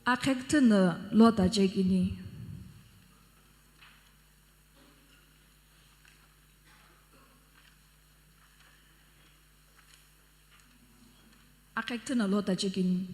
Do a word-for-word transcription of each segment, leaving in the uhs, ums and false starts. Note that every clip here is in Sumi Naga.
Akhekthü no lota chekini. Akhekthü no lota chekini.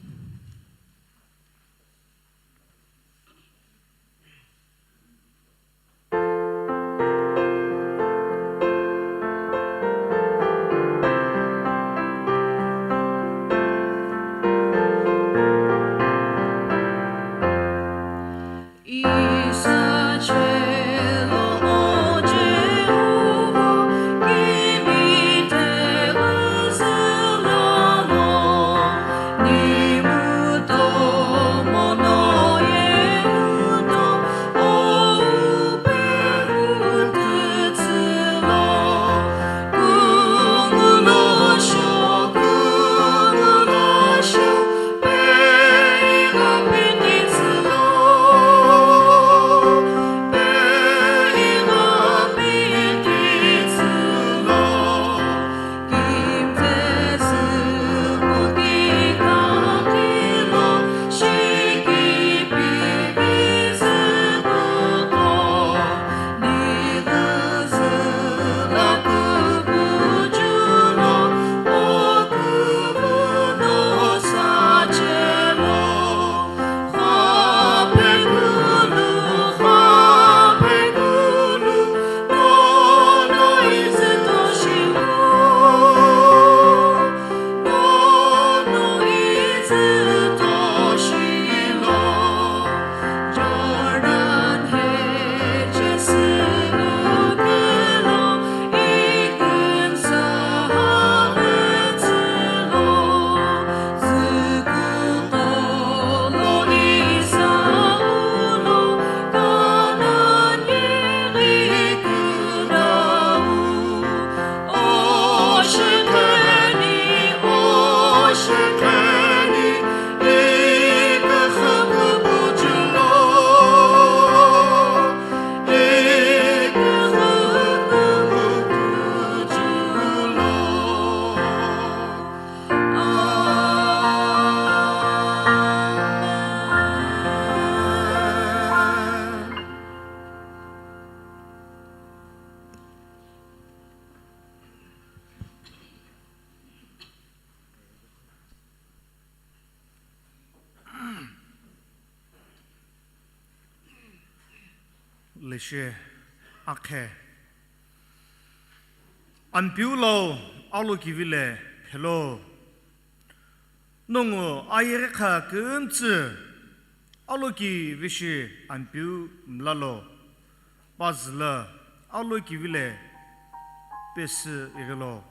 Leshe akhe. Ampeu lau alokivi le phelo. Nongu ayeghi kha kümtsü alokivi shi Ampeu mlalo. Pazü lo alokivi le pesü ighilo.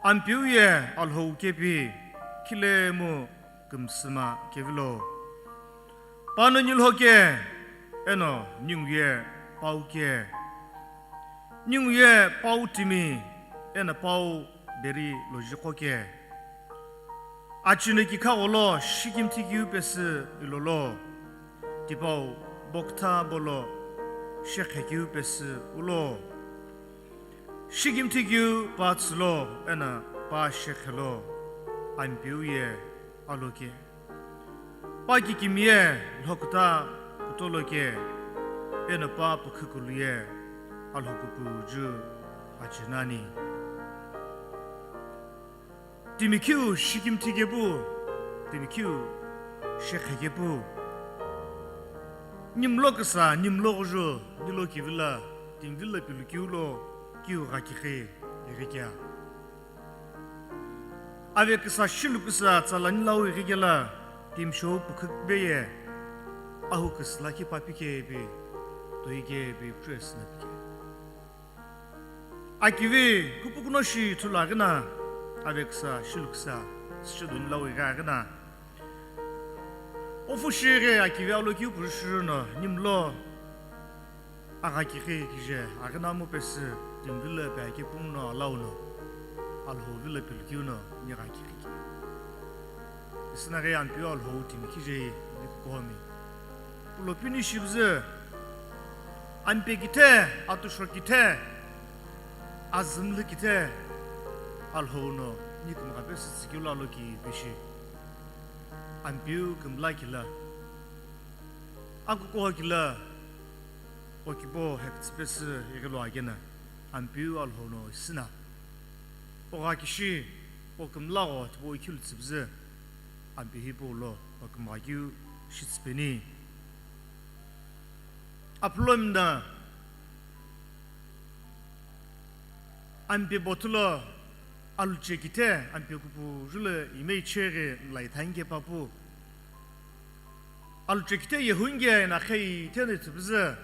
Ampeu ye Alhou kepi khilemu kümsüma kevilo. Pano nilho ke eno ningu ye pau ke. Ningu ye pau timi eno pau beri lojiqo ke. Achinu kikha gholo shikimthi keu pesü ilolo, tipau bokutha bolo shekhe keu pesü ulo. Shikimthi keu pa tsülo eno pa shekhelo Ampeu ye aloke. Pa kikimi ye lhokuta kutolo ke eno pa pukhukulu ye alhokupu ju achinani. Timi keu shikimthi kepu, timi keu shekhe kepu. Nimlo küsa, nimlo ghuju, nilo kivilo, timi vilo pilu keu lo, keu gha kikhi, ighi kea. Ave küsa, shilu küsa, tsalani lau ighi kela, timi shou pukhu be ye, ahu küsü lakhi papi kepi, toi kepi, press na pike. Akivi kupukuno shi ithulu aghina, ave küsa, shilu küsa, shilu ni lau ighi aghina. Ofu shi ghi akivi alokiu puru shuru no, nimlo agha kikhi kije, aghina mu pesü, timi vilo pe ake pung no, alau no, Alhou vilo pilu keu no, ni gha kikhi. Isina ghi Ampeu Alhou timi kije, ni kukomi. Pulo pini shibzü, ampe kithe, atusho kithe, azümlü kithe, Alhou no, ni kumgha pesü tsikeu lo alokivi shi. Ampeu kümla kila, akukuho kila, okibo hepütsü pesü ighilo akena, Ampeu Alhou no isina. Ogha kishi, okümla gho tipau ikhilu tsüpüzü, Ampeu hipau lo okümgha keu shitsüpeni. Aphulomi na, Ampe bothu lo aluche kithe, Ampe kupuju lo imei cheghi mlai thangike papu. Aluche kithe yehunge na khei thena tsüpüzü.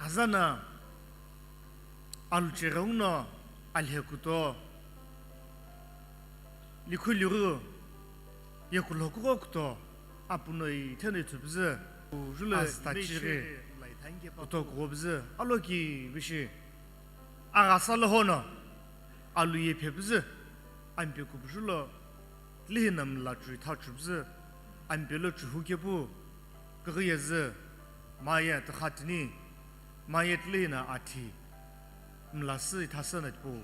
Azana aluche ghenguno alhe kuto, likhu lighu, yekulho kugho kuto, apuno itheno ithupüzü, julo azü tachighi kuto kughopüzü, aloki bishi aghasa lohono alu ye phepüzü, Ampe kupuju lo tilihi na mla chu ithachupüzü, Ampe lo chuhu kepu, kughi yezü, maye tükha tini, maye tilihi na athi, mlasü ithasü na tipau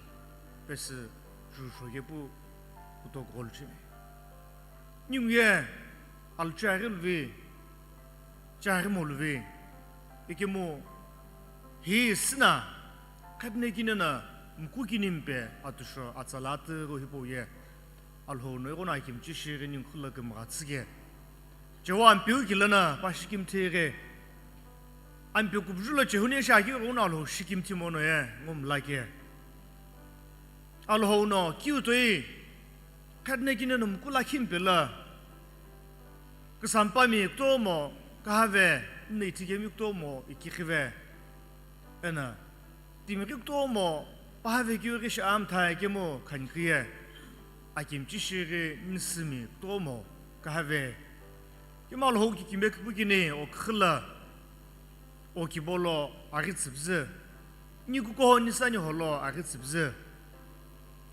pesü jushou kepu kuto kugholo cheni. Ningu ye aluche aghi luvi, che aghi mo luvi, ikemu hi sina, khatine kine na mku kini mpe atusho atsala atughu hipau ye, Alhou no ighono akimchi shighi ningu khula kümgha tsüke. Chewo Ampeu kila na pa shikimthi ghi. Ampe kupuju lo chehuni shi akeu ghenguno Alhou shikimthi mono ye ngumla ke. Alhou no kiu toi, khatine kine no mku lakhi mpe lo, küsampami kutomo, kahave, nno ithikemi kutomo, ikikhive. Ena, timi ghi kutomo, pahave keu ghi shi amtha kemu khanikhiye, akimchi shighi nisümi kutomo, kahave. Kemu Alhou kikimbe kipukini, o kükhü lo, o kibo lo aghi tsüpüzü. Ni kukuho ni sani holo aghi tsüpüzü.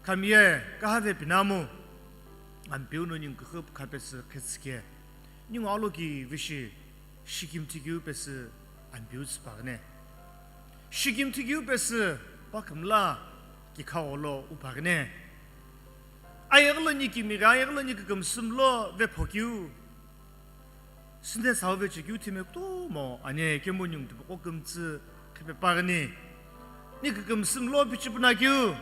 Khamiye kahave pinamu, Ampeu no ningu kükhü pukha pesü khetsüke. Ningu aloki vishi shikimthi keu pesü Ampeu tsüpaghine. Shikimthi keu pesü pa kümla kikha gholo upaghine. Ayeghi lo ni kimi ghi, ayeghi lo ni kükümsü mlo vepho keu. Sünhe sau veche keu thime kutomo ani kemu ningu tipaqo kümtsü khipe paghini. Ni kükümsü mlo pichipuna keu,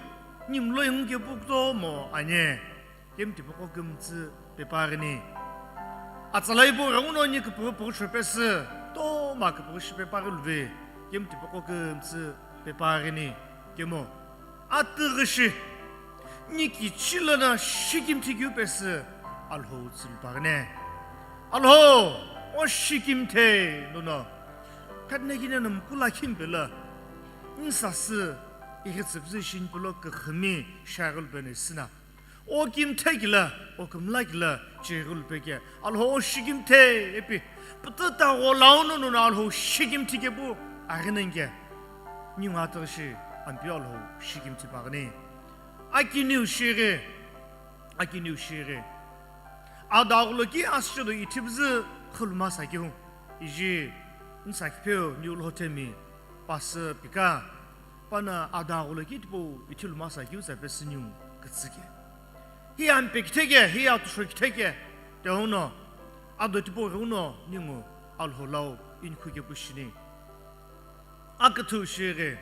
ni mlo ingu kepu kutomo ani kemu tipaqo kümtsü pe paghini. Atsala ipu ghenguno ni küpüghü püghü cho pesü, toma küpüghü shipe paghi luve, kemu tipaqo kümtsü pe paghini, kemu. Atughu shi, ni kichi lono shikimthi keu pesü Alhou tsülu paghine. Alhou, o shikimthi lono, khatine kine no mku lakhi mpe lo, nisasü ighi tsüpüzü shi nipilo kükhümi shaghi lupe no isina. O kimthi kila, o kümla kila, cheghi lupe ke. Alhou o shikimthi ipi, pütüta gholauno nono Alhou shikimthi kepu aghi nani ke. Ningu atughu shi, Ampeu Alhou shikimthi paghini. Akiniu shighi, akiniu shighi. Ado aghulo ki asüchedo ithipüzü khuluma sakeu. Iji, nsa kipheu niu lhothemi, pasü pika, pana ado aghulo ki tipau ithiluma sakeu tsa pesü ningu kütsüke. Hi Ampe kitheke, hi atusho kitheke, tehuno, ado tipau ghenguno ningu Alhou lau inikhu kepu shini. Aküthü shighi,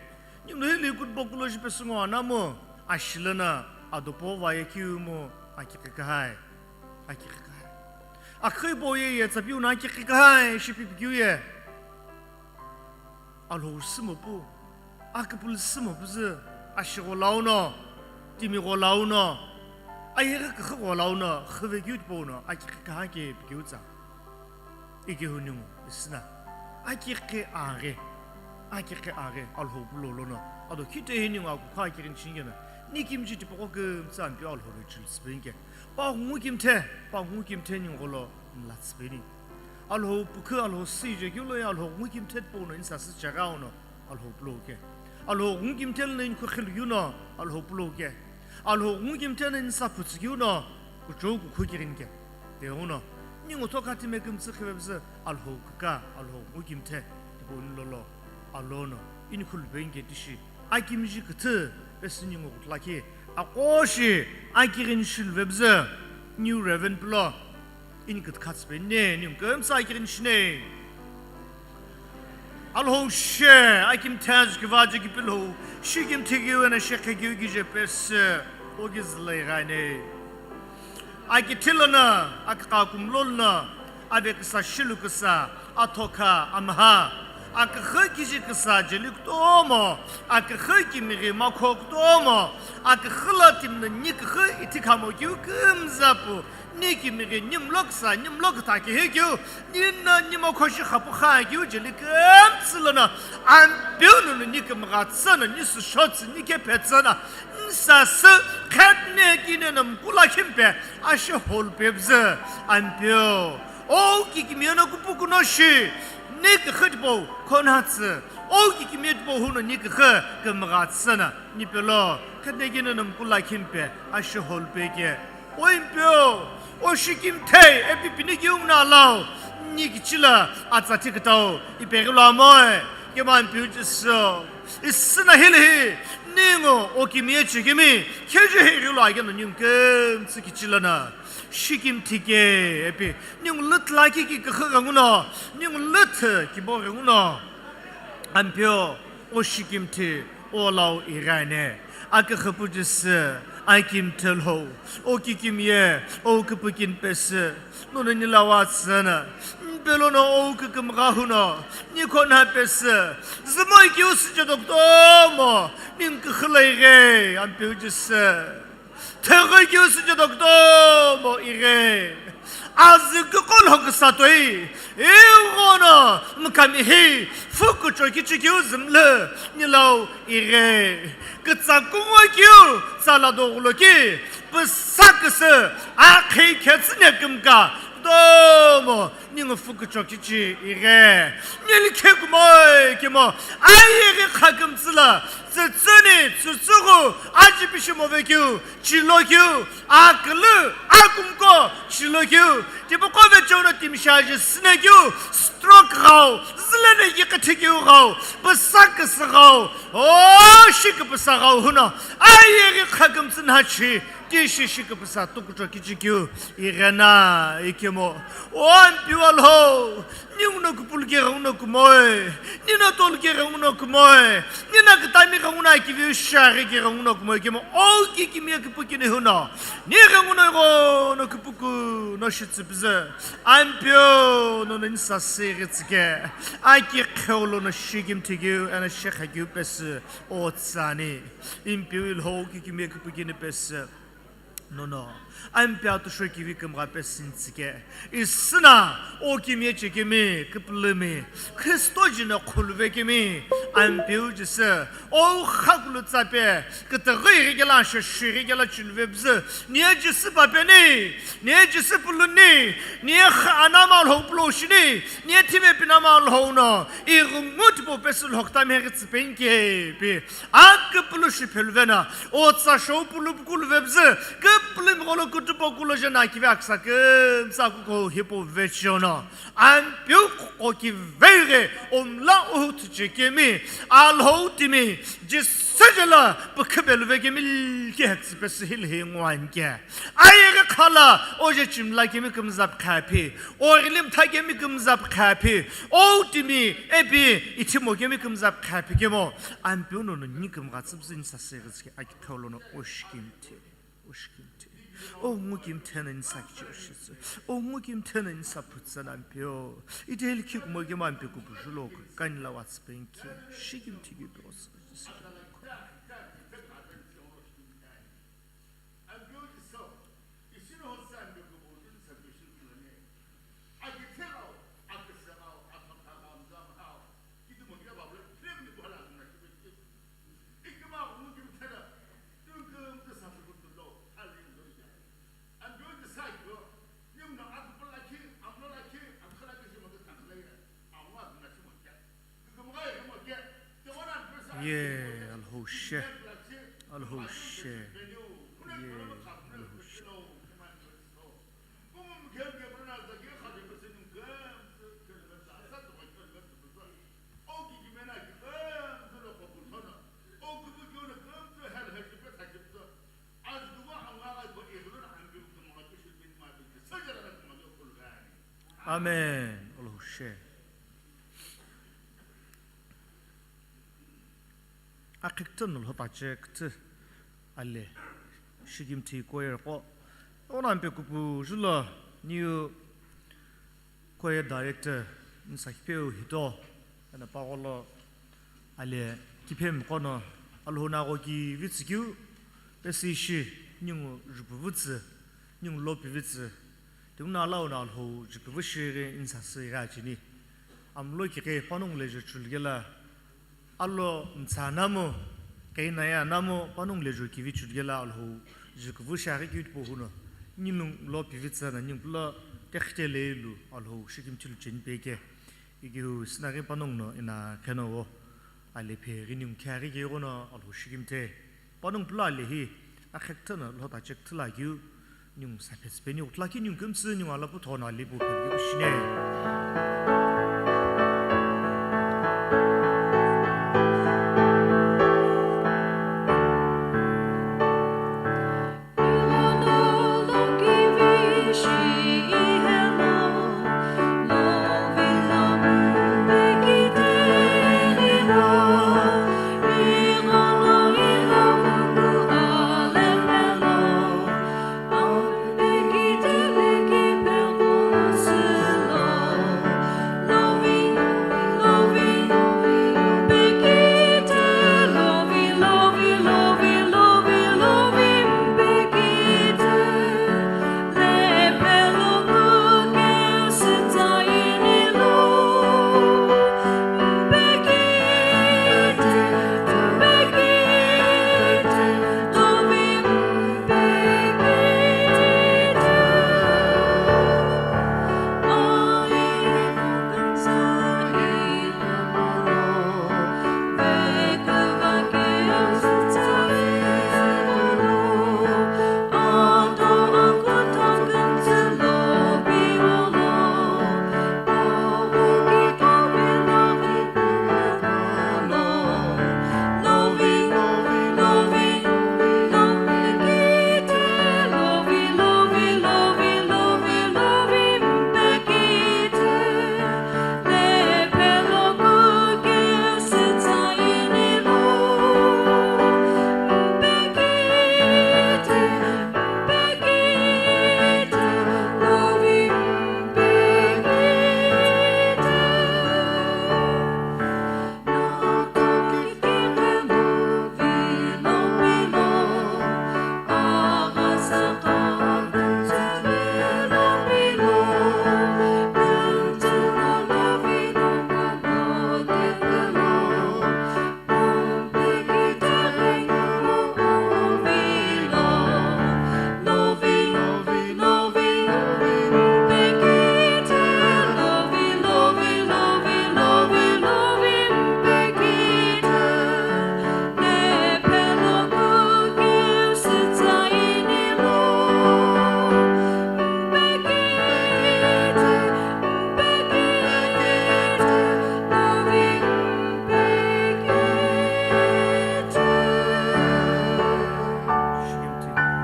ningu hili kutbo kulo shi pesü ngo anamu, ashilana, ado po vaye kiumu, akikhi kahai, akikhi kahai. Akhi po ye ye tsapiu na akikhi kahai, shipi pikiu ye. Alhou sümo pu, aküpülü sümo püzü, ashi gholauno, timi gholauno, ayeghi kükhü gholauno, khüve keu tipauno, akikhi kahai ke pikeu tsa. Ikehu ningu, isina. Akikhi aghi, akikhi aghi, Alhou pulo lono. Ado khite hi ningu akukha akirin chingena. Ni kimchi tipaqo kümtsü Ampeu Alhou lo chilsipinke. Pa ngu kimthe, pa ngu kimthe ningu gholo mlatsipeni. Alhou pukhu, Alhou sije keu lo ye Alhou ngu kimthe tipauno nisasü chaghi auno. Alhou pulo ke. Alhou ngu kimthe lono inikhu khilu keuno, Alhou pulo ke. Alhou ngu kimthe lono nisa phutsü keuno, kuchou kukhu kirin ke. Tehuno, ningu thokha time kümtsü khivepüzü, Alhou küka, Alhou ngu kimthe, tipau ni lolo, alono, inikhu lupe inke tishi, akimiji küthü, pesü ningu kutlakhi, aqo shi, akirin shiluvepüzü, New Raven pulo, Ini kütkhatsü pe ne, ningu kümtsa kirin shine. Alhou she, akimthe ajukivaju kipilhou, shikimthi keu ena shekhe keu kije pesü, o kizilai ghane. Akithilana, akakakumlolna, ave kasa shilu kasa, athoka, amha, akakha kiji kasa, jeli kutomo, akakha kimighi makho kutomo, akakha la timna nikakha ithi khamo keu kümzapu, ni kimighi nimlo kasa, nimlo kutha kihi keu, nina nimo khoshi khapu kha keu jeli kümtsü lono, Ampeu nunu ni kümgha tsüna, ni süsho tsü, ni kephe tsüna, nsasü, khetne kine na mkula khimpe, ashi hol pebzü, Ampeu. O kikimiye no kupukuno shi, ni kikhi tipau, khonhatsü, o kikimiye tipau huno ni kikhi kümgha tsüna, ni pelo, khetne kine na mkula khimpe, ashi hol peke. O Ampeu, o shikimthi, epi pini kiu na lau, ni kichila, atsa thikitau, ipeghi lo amoe, kema Ampeu Jisü, isina hilihi, ningu, o kimiye chikimi, kheji hiri lo ageno ningu kümtsü kichila na, shikimthi ke, epi, ningu lütla ki ki kakha ganguno, ningu lüthe kibo ganguno, Ampeu, o shikimthi, o lau irane. Akakhapu Jisü, akimthi lhou, o kikimiye, o küpükini pesü, nono ni lawa tsüna, mpelono o kükümgha huno, ni khonha pesü, zümoi kiu süche doktomo, ning kükhülai ghe, Ampeu Jisü. Theghi kiu süche doktomo ighe. Azü kükholho küsa toi. Ighono mkhamihi fukucho kichi kiu zümlü nilau ighe. Kütsa kungo kiu tsala doghulo ki püsa küsü akhi khetsüne kümka domo. Ningu fukucho kichi ighe. Nili khe kumoi kemo. Ayeghi kha kümtsüla. Tsütsüni, tsütsüghu, aji pishi move kiu, chilo kiu, akülü, akumko, chilo kiu. Tipaqo vecheuna timshaji sine kiu, stroke ghau, zülene yikhithi kiu ghau, püsa küsü ghau, o shi küpüsa ghau huno. Ayeghi kha kümtsü nachi, tishi shi küpüsa tukucho kichi kiu. Ighena ikemo. O Ampeu Alhou, ninguno kupulu ke ghenguno kumoe, nino tolu ke ghenguno kumoe, nino kütami ghenguno akiviu shaghi ke ghenguno kumoe kemo, o kikimiye küpükini huno, ni ghenguno ighono küpükuno shitsüpüzü, Ampeu nono ni sasüghi tsüke, aki kheulono shikimthi kiu, ena shekha kiu pesü, o tsani, Ampeu Alhou kikimiye küpükini pesü. Nono, Ampeu atüsho kivi kümgha pesü ntsüke. Isina, o kimiye chekemi, küpülümi, Khristo jine khuluvekemi, Ampeu Jisü, o khakulu tsape, kütüghü ighikela, sheshu ighikela chiluvebzü, niye Jisü papeni, niye Jisü puluni, niye kha anama lhou pulo shini, niye thime pinama lhou no, ighungu tipo pesü lhokta meheghi tsüpenke, pi. Aküpülü shi pheluvena, otsa shou pülü pukulu vebzü, küpülü migholo kütüpo kulo jena kive aksa kümtsa kuko hipo vechono. Ampeu kuko kiveghi omla uhuthu chekemi, Alhou timi, Jisü jela pükhüpeluvekemi lki hetsüpesü hilihi nguanke. Ayeghi khala, oje chimla kemi kümzap khaphi, o ghilimtha kemi kümzap khaphi, o timi, epi, ithimo kemi kümzap khaphi kemo. Ampeu nono ni kümgha tsüpüzü ni sasüghi tsüke aki kheulono o shikimthi, o shikimthi. O ngu kimthena ni sakichi o shitsü. O ngu kimthena ni saphutsana Ampeu. Iteli khikumo kemo Ampeu kupujulo kani la watspenki. Shikimthi kiu pe o sü. Ye, Alhou she, Alhou she, ye, Alhou she. Amen. Olhushe. Akhikthun lhotache kthu ale shikimthi choir qo. Ona mpe kupu julo new choir director Nsakhipeu Hito, ena pagolo ale kiphemi qono Alhou na ghoki vitsükeu, esi ishi ningu jupuvütsü, ningu lopivitsü, tinguna alau na Alhou jupuvüshi ghi insasü ighi acheni. Amlo kike panongu lejo chulgela, alo mtsa namu, keina ya namu, panongu lejo kivi chulgela Alhou jupuvüshi aghi kiu tipo huno, ningu lopivitsü na ningu pulo tekhite leilu Alhou shikimthi lu cheni peke. Ikiu sinaghi panongu no ina kheno wo ale phe ghi ningu khe aghi keu ghono Alhou shikimthe. Panongu pulo ale hi akhekthana lhotache kthu la kiu ningu saphe tsüpeni ghutla ki ningu kümtsü ningu ala pu thono ale pu phe kiu shine.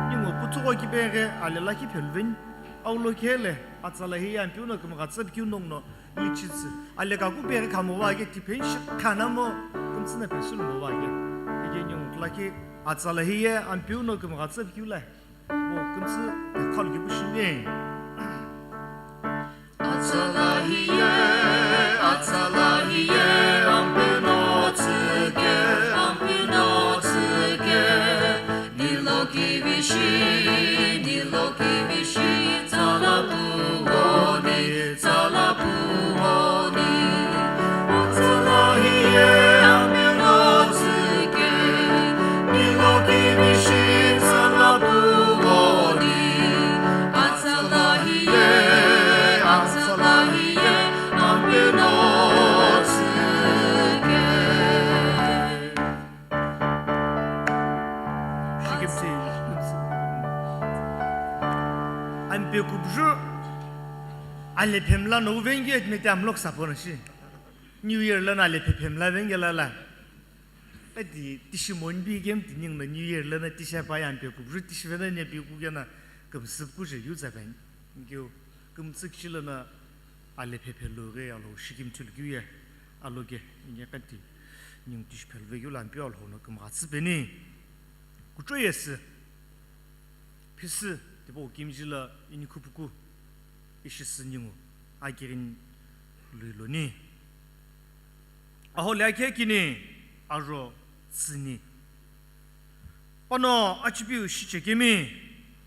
Ningu putsuqo kipeghi ale lakhi pheluveni, aulo kele, atsala hiye Ampeu no kümgha tsüpikeu nongu no lichitsü. Ale kaku peghi khamowa ke tipeni shi khanamo, kümtsü na pesü lumowa ke. Ege ningu lakhi atsala hiye Ampeu no kümgha tsüpikeu la. Bo kümtsü khalu kipu shini. Atsala hiye, atsala hiye, Ampeu no tsüke, Ampeu no tsüke. Nilo kivishi, nilo kivishi, tsala puoni, tsala puoni. Atsala hiye, Ampeu no tsüke, nilo kivishi, tsala puoni. Atsala hiye, atsala hiye, Ampeu no tsüke. Ampeu kubju ale phemla no vengit mete amlok sapono shi. New Year lono ale phe phemla vengela la. Ati tishi monbi kem tining no New Year lono tisha pa Ampeu kubju tishi vena ne pi kugena kümsüp kuje yu zaben. Ngeu kümtsük shi lono Alephe phelu ghi Alhou shikimthi lukeu ye, aloge, inye kanti, ningu tishi phelu vekeu lo Ampeu Alhou no kümgha tsüpeni, kuchou ye sü, phisü, tipau kimiji lo inikhu puku, ishi sü ningu, akirin lui loni. Aho le akhe kini, ajo tsüni. Pano achipiu shichekemi,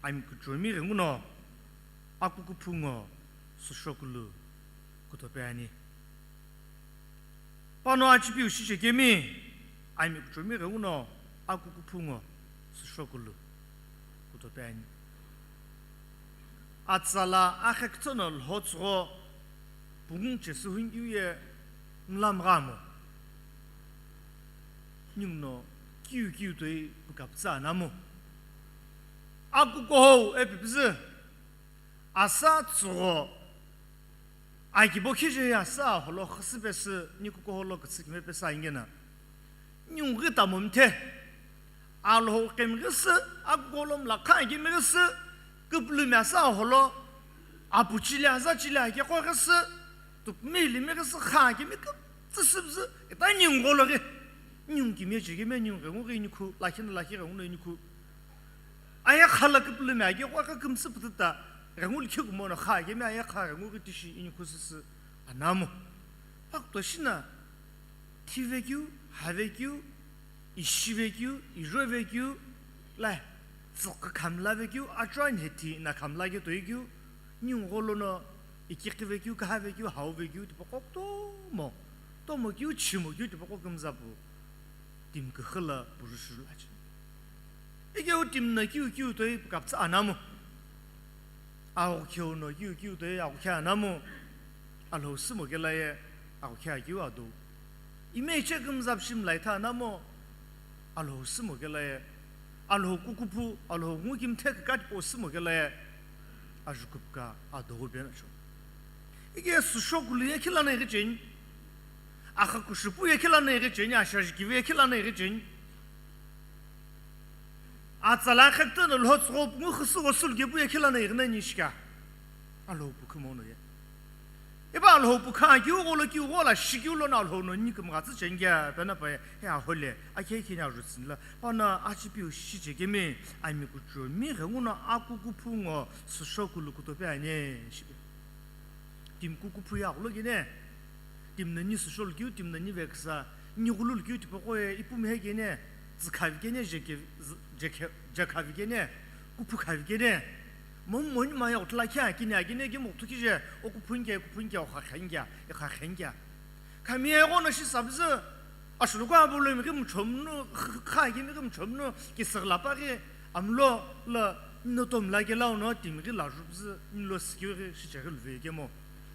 ami kuchomi ghenguno, akukuphu ngo, sushokulu, kutope ani. Pano achipiu shichekemi, ami kuchomi ghenguno, akukuphu ngo, sushokulu, kutope ani. Atsala akhekutho no lhotsügho, pungu chesü hunkeu ye, mlamghamo. Ninguno kiu kiu toi pukapütsa anamu. Akukuhou epipüzü. Asa tsügho. Akibo khije asa holo khüsü pesü, nikukuholo kütsü kime pesü angena. Ningu ghi tamo mthe. Alhou kemi ghi sü, akukuholo mlakha kemi ghi sü, küpülümi asa holo, apuchile aza chile akekho ghi sü, tupumi limi ghi sü kha kemi kütsü süpüzü, ita ningu gholo ghi, ningu kemi chekemi ningu ghengu ghi inikhu, lakhi no lakhi ghenguno inikhu. Ayekha lo küpülümi akekho ghi kümsü pütüta, ghengu likhi kumono kha kemi ayekha ghengu ghi tishi inikhu süsü anamu. Pakuto shina, thivekeu, havekeu, ishivekeu, ijovekeu, la, tsüka khamlavekeu, achuani hethi na khamla ke toikeu, ningu gholo no, ikikivekeu, kahavekeu, hauvekeu, tipaqo kutomo, tomokeu, chimokeu, tipaqo kümza pu, timi küxü lo purushu lachi. Ikeu timi no kiu kiu toi pukapütsa anamu. Aghukheu no kiu kiu toi aghukhe anamu. Alhou sümo kela ye aghukhe akeu adou. Ime iche kümza püshimi laitha anamu. Alhou sümo kela ye. Alhou kukuphu, Alhou ngu kimthe kükatipo sümo kela ye. Ajukupka adou benacho. Ike sushokulu ye khilano ighicheni. Akha kushupu ye khilano ighicheni, ashajikivi ye khilano ighicheni. Atsala akhekutho no lhotsügho pungu khüsügho sülkepu ye khilano ighinani shika. Alhou pukhu mono ye. Ipa Alhou pukhu akiu gholo kiu ghola shikiu lono Alhou no ni kümgha tsücheni kea, pena pa ye, he ahole, akhe kini ajutsini la, pano achipiu shichekemi, ami kuchomi ghenguno akukuphu ngo, sushokulu kutope ani, shipe. Timi kukuphu ye agholo kene, timi no ni susholu kiu, timi no ni veksa, ni ghululu kiu tipaqo ye, ipu mihe kene, tsükhavi kene, jeke-, z-, jeke-, jekhavi kene, kuphu khavi kene. Momu moni maya utla khe akini akini kemu uthu kije, o kuphu nge, kuphu nge, o khakhe nge, e khakhe nge. Khami ye ghono shi sabzü, ashulu kwa bulu mi ghi muchomnu, kha ghi mi ghi muchomnu, ki sirla pa ghi, amlo la, no tom la ke la uno, timi ghi la jubzü, ni lo sikyo ghi, shi chaghi luve kemo.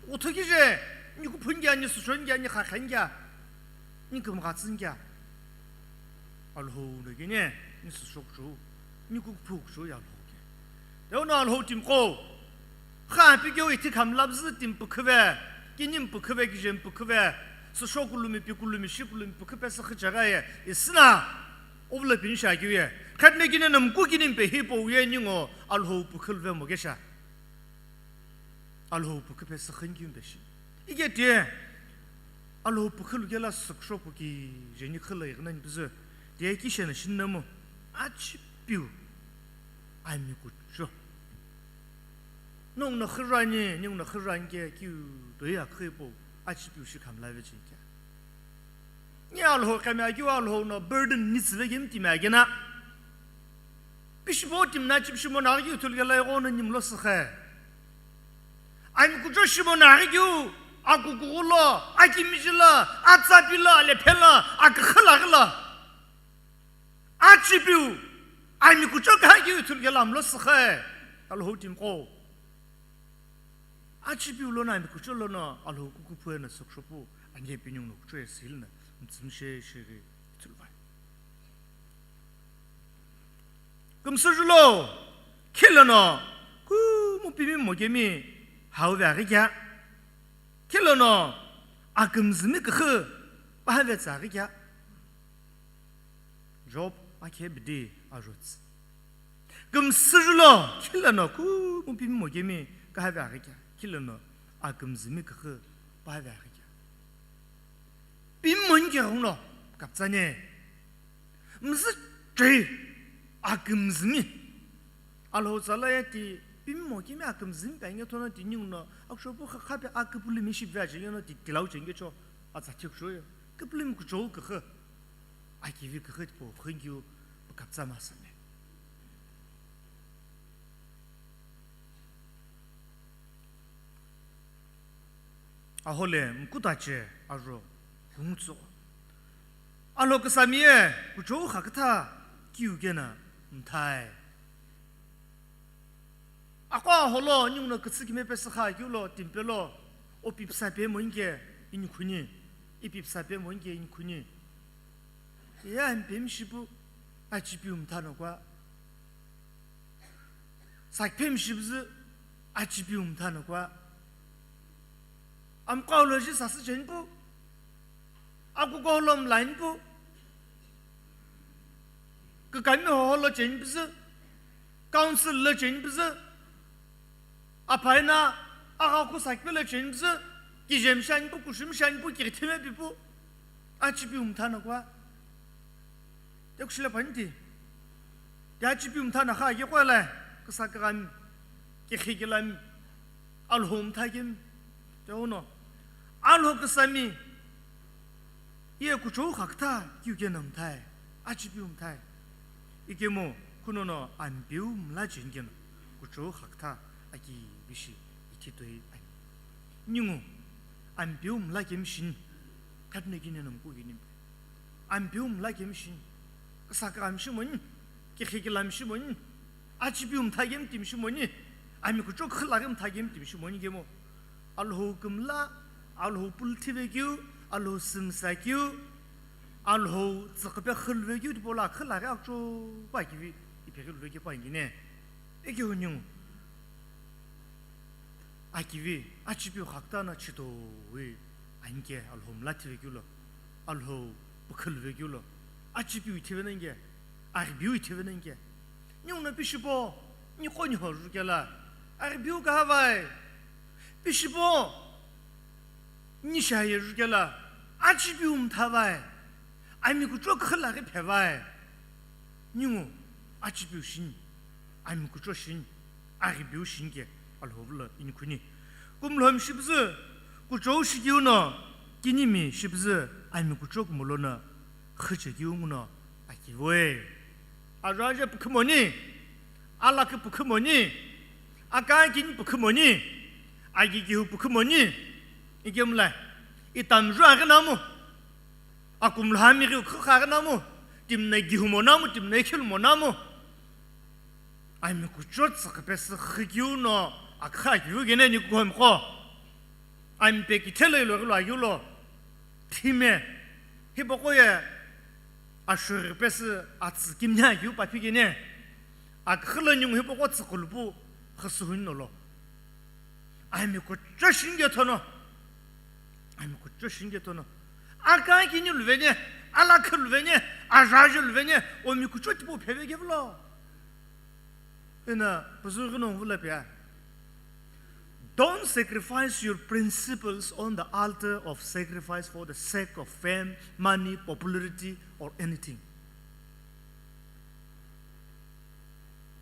Uthu kije, ni kuphu nge, ni sushon nge, ni khakhe nge, ni kümgha tsü nge. Alhou no kene, ni sushokchu, ni kukuphu kuchu ye Alhou ke. Teo no Alhou timi qo. Kha pikeu ithi khamlapüzü timi pükhüve, kinimi pükhüve, kijemi pükhüve, sushokulu mi, pikulu mi, shikulu mi pükhüpe sü khüchagha ye, isina, uvula pini shakeu ye. Khatne kine no mku kinimi pe hipau ye ningu Alhou pükhüluve mo kesha. Alhou pükhüpe sü khünkeu mpe shi. Ike tie, Alhou pükhülu kela sükshopü ki jeni khüla ighinani püzü. Tie kishena shinnamu. Achipiu. Ami kucho. Nongu no khürani, ningu no khürani ke kiu toi akhüipo. Achipiu shi khamlave chinke. Ni Alhou kemi akiu Alhou no burden ni tsüve kemi timi akena. Pishipo timi na chipishimo na akiu thulukela ighono nimlo sükhe. Ami kucho shimo na akiu, akukughulo, akimijilo, atsapilo, alephelo, akükhülaghilo. Achipiu, ami kucho ka akiu thulukela mlo sükhe. Alhou timi qo. Achipiu lono ami kucho lono Alhou kukuphu eno sükshopü, anye pinung no kucho ye sili na, mtsümshe shiri ithuluvai. Kümsüjulo, khilono, kumu pimi mokemi, hauve aghi kea. Khilono, akümzümi küxü, pahave tsa aghi kea. Job akhe bidi ajotsü. Kümsüjulo, khilono, kumu pimi mokemi, kahave aghi kea. Khilono, akümzümi küxü pa ve aghi kea. Pimi moni keghenguno kapütsani. Mzü choi akümzümi. Alhou tsala ye ti pimi mo kimi akümzümi pe ange thono ti ninguno, akuchou pu kha, kha pe aküpülümi shi ve aje ngeno ti tilau chenge cho, atsa thik cho ye. Küpülümi kuchou küxü. Akivi küxü tipau khünkeu pu kapütsa masüme. Ahole mkutache ajo kungutso. Alhou küsami ye kuchou xakütha kiu kena mthai. Aqo aholo ninguno kütsü kime pesü kha kiu lo timpe lo, o pipsa pe moinke inikhuni, ipipsa pe moinke inikhuni. Ye ampemi shipu achipiu mtha nokwa. Sakipemi shipüzü achipiu mtha nokwa. Amqo lo ji sasü cheni pu. Akuko lo mlain pu. Kükami hoho lo cheni püzü. Council lo cheni püzü. Aphaina aghaku sakipe lo cheni püzü. Kijem shani pu, kushum shani pu, kirithime pipu. Achipiu mtha nokwa. Tekushile panti. Ti achipiu mtha nakha ye kwela, küsa kükami, kikhi kilami, Alhou mtha kemi. Teuno, Alhou küsami, ye kuchou xakütha kiu kena mthai, achipiu mthai. Ikemu, kunono ampeu mla cheni keno, kuchou xakütha aki bishi ithi toi ani. Ningu, ampeu mla kemi shini, khatino kini no mku kini mpe. Ampeu mla kemi shini, küsa kükami shi moni, kikhi kilami shi moni, achipiu mtha kemi timi shi moni, ami kuchou khüla kemi mtha kemi timi shi moni kemu. Alhou kümla, Alhou pulthi ve kiu, Alhou sümsa kiu, Alhou tsüqüpe khülve kiu tipau lo khüla ghi akuchou pa kivi, ipi ghi luve kiu pa ingine. Eke uningu. Akivi, achipiu xakütha no chitoi anike Alhou mla thive kiu lo, Alhou pükhülve kiu lo, achipiu ithive no anike, aribiu ithive no anike. Ninguno pishipo, niqo niho jukela, aribiu kahavai, pishipo, nishaye jukela, achipiu mthavai, ami kuchou khüla ghi phevai. Ningu, achipiu shini, ami kuchou shini, aribiu shini ke Alhou vilo inikhuni. Kumlhomi shipüzü, kuchou shikiu no, kinimi shipüzü, ami kuchou kumulo no, khüche kiu nguno, akivoe. Ajo aje pükhü moni, alakü pükhü moni, akakini pükhü moni, agigihu pükhü moni, ikemla, itamju aghi namu. Akumlhami ghi khükha ghi namu, timna gihumo namu, timna ikhilumo namu. Ami kuchou tsüqüpe sü khükiu no, akha kiu gene ni kuhomqo. Ami pe kithelo ilo ghi lo ayu lo. Thime, hipaqo ye ashuri pesü atsü kimni ayu papi gene. Akhilo ningu hipaqo tsüqulupu khüsü huni nolo. Ami kuchou shinge thono. Ami kuchou shinge thono. Akakini luvene, alakü luvene, ajaji luvene, omi kuchou tipau pheve kevilo. Ena, püzü ghi nongu vula pia. Don't sacrifice your principles on the altar of sacrifice for the sake of fame, money, popularity, or anything.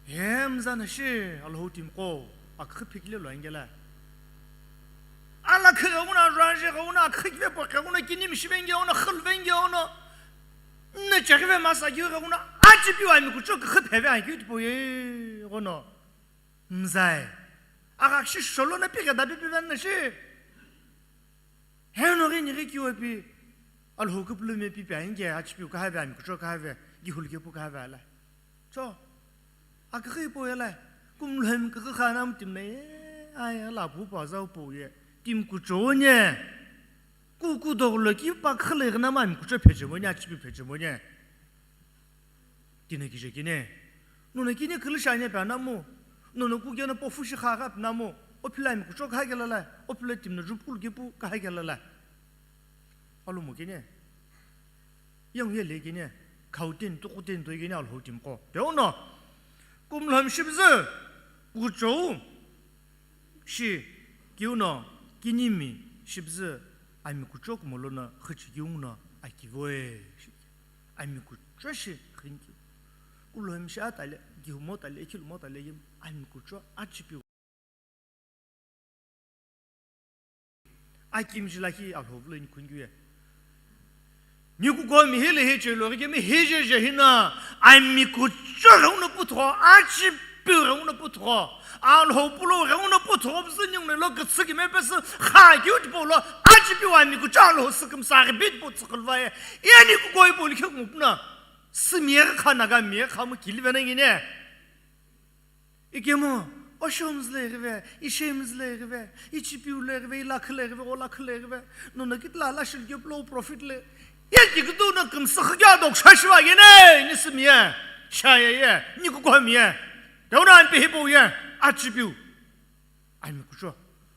Hemza na shi Alhou timiqo, akhi phikile lo angela. Alakhi ghenguno, ajaji ghenguno, akhi kive po ghenguno, kinimi shive ngeuno, khülve ngeuno, nna cheghive masa kiu ghenguno, achipiu ami kuchou küxü pheve akiu tipau ye ghono. Mzai. Agha shi sholo na pi gheda pipi na shi. Heno ghi nighi kiu pi. Alhou küpülümi pipi anike, achipiu kahave, ami kuchou kahave, gihulu kepu kahave ala. Cho, aküxü ipo yela, kumlhemi küxü khana mtimna ye, aya la pu pa zau po ye, tim kuchou nye, ku ku doglo ki pa khüle gna ma mi kuchou pheche mo nye, achipiu pheche mo nye. Kine kije kine, nuna kine külü shanye pe anamu, nuna ku gena po fushi kha gha pe namu, o phila mi kuchou kha gela la, o phila timna jup kul gepu kha gela la. Alu mo kine. Yang ye le kine, khau tin, tuku tin, toi kine Alhou timiqo. Teuno, kumlhom shibzü, kuchou, shi, kiuno, Kinimi shipüzü ami kuchou kumo lono xüchikeu nguno akivoe. Ami kuchou shi xünikeu. Kulomi shi atale, gihumo tale, khilumo tale ye ami kuchou achipiu. Akimji lakhi Alhou vilo inikhuni keu ye. Nikuko mihi lehi chelo ghi kemi hije je hina, ami kuchou ghenguno puthugho, achipiu ghenguno puthugho, Alhou pulo ghenguno puthugho, püzü ninguno lo kütsü kime pesü kha keu tipau lo, achipiu ami kuchou Alhou sükümsa ghi bit po tsükülvaye, ye nikuko ipo likhe kumupuna, sümiye kha naga miye kha mu kilive na ngine. Ikemu, oshomzü le ghive, ishemzü le ghive, ichipiu le ghive, ilakhü le ghive, olakhü le ghive, nono kitila ala shilike pulo profit le, ye kikütü no kümsü khükea doksha shiva yene, nisümiye, shaye ye, nikukomiye, deuna ampe hipau ye, achipiu. Ami kuchou.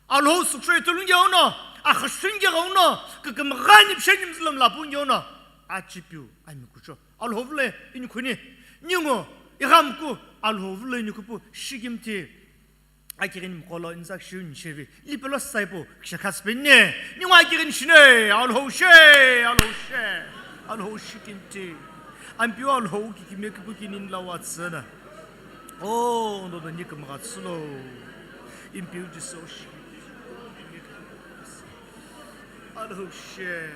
Alhou sükshoi tulunge ono, akhashunge ono, kükümghani pshenimzü lamla punge ono, achipiu, ami kuchou. Alhou vilo inikhuni, ningu, ighamku, Alhou vilo inikhupu, shikimthi, akighini mkolo, inzak shiu nishevi, lipelo saipu, kishakhas penne, ningu akighini shine, Alhou she, Alhou she, Alhou shikimthi, ampiu Alhou kikime kipu kinin lawa tsena, o, ndo ndo nikimgha tsilo, impiu Jisu shi. Alhou she.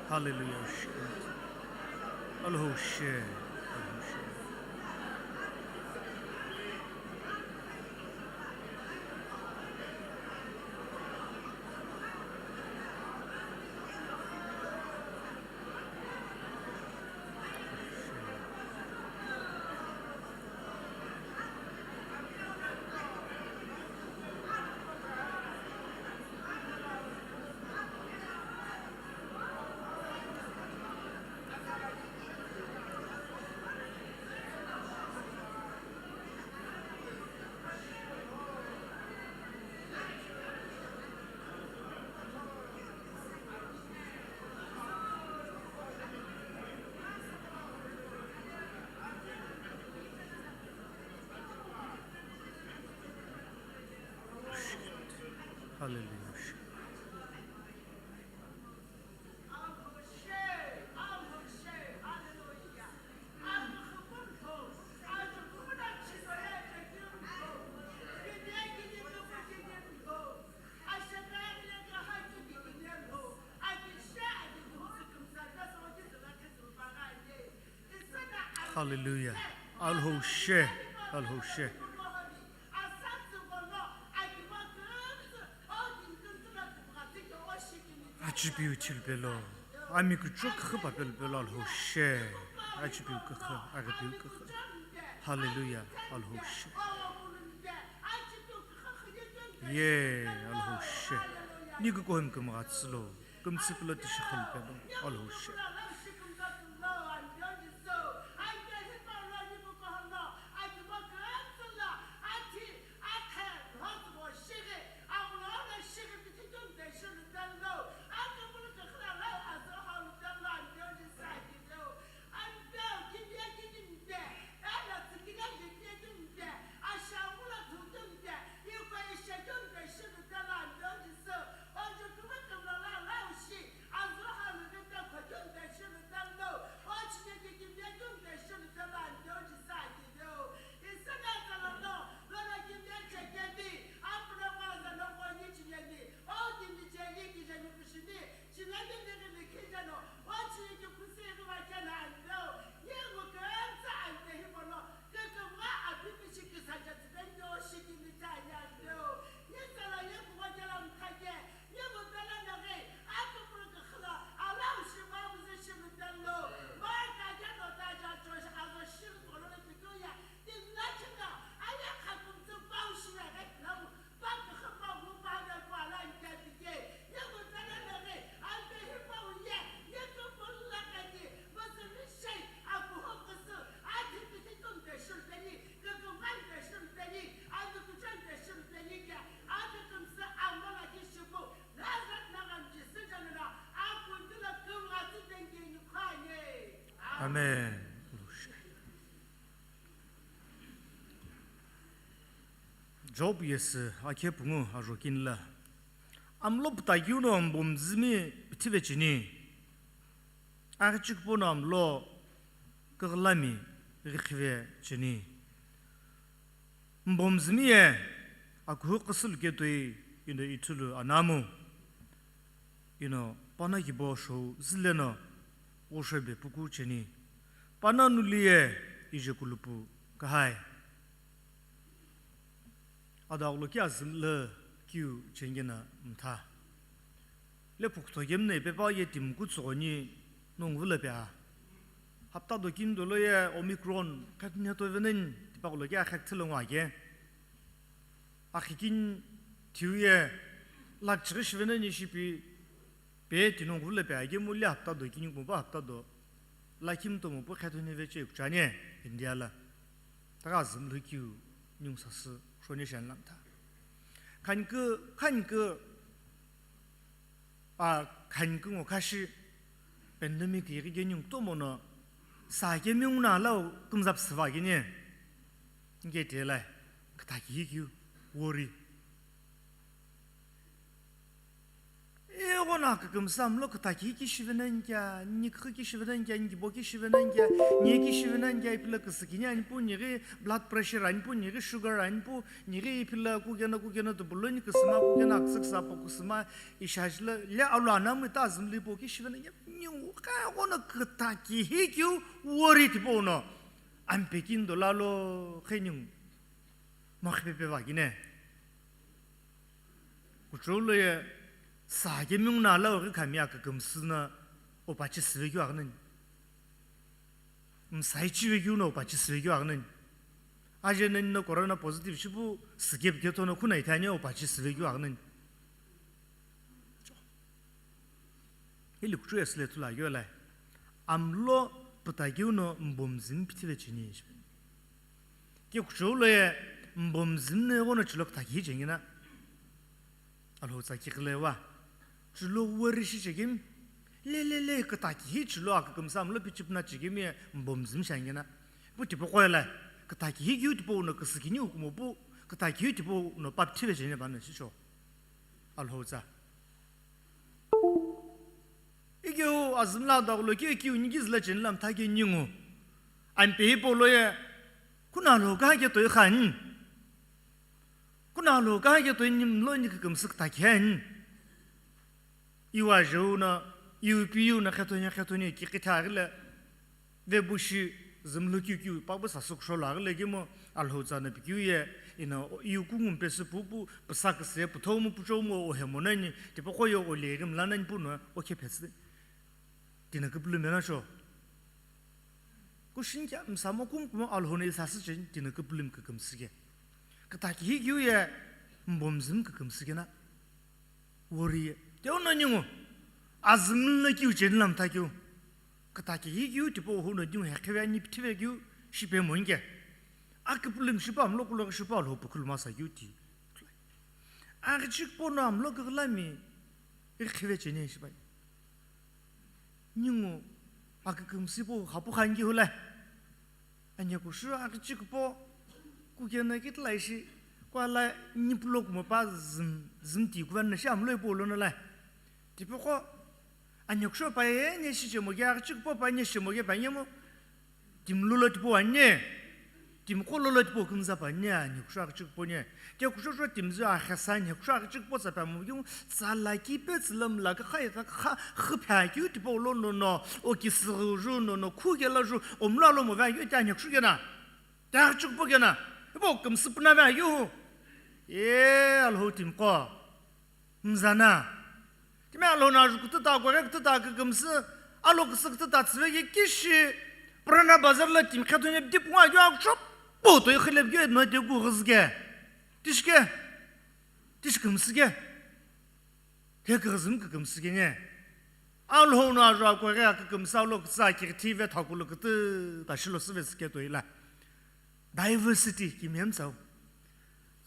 Hallelujah. Alhou she. Alhou she. Hallelujah. Hallelujah. Alhou she, Alhou she. Achipiu chilpelo, ami kuchou küxü papelo pelo Alhou she, achipiu küxü, aghüpiu küxü. Hallelujah, Alhou she. Ye, Alhou she. Nikukomi kümgha tsülo, kümtsü pelo tishi xülpelo, Alhou she. Amen. Job yesü akhe pungu ajo kini la. Amlo pütakeu no mbomzümi pithive cheni. Aghi chiküpo no amlo küghülami ghikhive cheni. Mbomzümi ye akuhu qüsülu ketoi ino ithulu anamu. Ino pana kibo shou züle no ghoshobe puku cheni. Pana nuli ye ije kulupu kahai. Adaghulu ki azümlü kiu chengena mtha. Le pukutho kemna ipepa ye timi kutsüghoni nongu vüla pea. Hapta do kini dolo ye Omicron khatini hato veneni tipaghulu ki akhek thilo ngwa ke. Akhi kini thiu ye lakchighi shiveneni shipi pe tinongu vüla pea kemu le hapta do kini kumpa hapta do lakhi mtomo pu khatini veche kuchani India la. Taga azümlü kiu ningu sasü shoni shen lamtha. Khanikü, khanikü, a, khanikü ngo khashi pandemic yeghi keni kutomo no sa kemi nguna lau kümzap süva keni. Nge te lai, kthaki hi kiu, worry. Eghono kükümsü amlo kthaki hi ki shiveneni kya, nikhu ki shiveneni kya, nikibo ki shiveneni kya, nie ki shiveneni kya, ipila küsükini anipu, nighi blood pressure anipu, nighi sugar anipu, nighi ipila kukena, kukena tubuloni küsüma, kukena aksüksa po küsüma, ishajila, le alu anamu ta azümlü ipo ki shiveneni kya, ningu kha eghono kthaki hi kiu worry tipau no. Ampe kini dolo lo khe ningu. Makhipepe va kine. Kuchou lo ye sa kemi nguna lau ghi khami akükümsü no opachi süve keu aghineni. Msai chive keu no opachi süve keu aghineni. Aje nani no corona positive shipu sikepu ketho no khuna ithani opachi süve keu aghineni. Hili kuchou ye süle thulu akeu lai. Amlo pütakeu no mbomzümi pithive cheni shipe. Ke kuchou lo ye mbomzümi no eghono chilo kthaki hi chengena. Alhou tsa kighile wa. Chilo worry shi chekemi. Le, le, le, kthaki hi chilo akükümsü amlo pichipuna chekemi ye mbomzümi shangena. Pu tipaqo ye la. Kthaki hi kiu tipau no küsükini ukumo pu. Kthaki hi tipau no pa pithive cheni pano shisho. Alhou tsa. Ikeu azümla daghulu keu ikeu nighi züla cheni lamtha ke ningu. Ampe hipau lo ye, kuna lo kaha ke toi khani. Kuna lo kaha ke toi nimlo ni kükümsü kthaki ani. Iwa jeu no, iu piu no khetoni, khetoni, ki kitha aghile. Vebushi zümlü kiu kiu pa bu sasü kushou lo aghile kemu Alhou tsa no pikeu ye, ino iu kungu mpesü pupu, püsa küsü ye, püthou mu puchou mu ohe moneni, tipaqo ye oleghi mlaneni pu no okhe phetsü. Tina küpülümi no sho. Kushini kya msamo kumkumo Alhou no isasü cheni tina küpülümi kükümsü ke. Kthaki hi kiu ye mbomzümi kükümsü kena. Worry ye. Teo no ningu. Azümlü kiu cheni lamtha kiu. Kthaki hi kiu tipau hu no ningu hekhive ani pithive kiu shipe monike. Aküpülümi shipa amlo kulo shipa lo pukulu masa kiu ti. Aghi chiküpo no amlo küghülami ghikhive cheni shipai. Ningu akükümsü po hapu khanki hula. Anhekusho aghi chiküpo kukena kitila ishi kuala nipulo kumopa züm, züm ti kuvanna shi amlo ipo lono la. Tipaqo anhekusho pa ye ne shi chemo ke aghi chiküpo pa ne shimo ke pa nyemo. Timi lolo tipau ani, timi qo lolo tipau kümza pa ani, anhekusho aghi chiküpo ani. Ke kushosho timi zü akhesa anhekusho aghi chiküpo tsa pa mu kemu, tsa laki pe tsü lam la ka kha ka kha, khü pha keu tipau lono no, o kisüghü ju no no, khu kela ju, omlo alo mo va keu te anhekusho kena. Te aghi chiküpo kena. Ipo kümsü puna va keu. E, Alhou timi qo. Mzana. Timi alo na ju kütüta koghi kütüta kükümsü, alo küsü kütüta tsüveghi kishi, Purana Bazar la timi khetoni dip ngwa keu akusho, pu toi khilep keu no te ku ghüzü ke. Tishi ke. Tishi kümsü ke. He küküzü mi kükümsü ke ne. Alhou no ajo akoghi akükümsü alo kütsü akighi thive thakulu kütüta shilo süve süke toila. Diversity kimiye mütsau.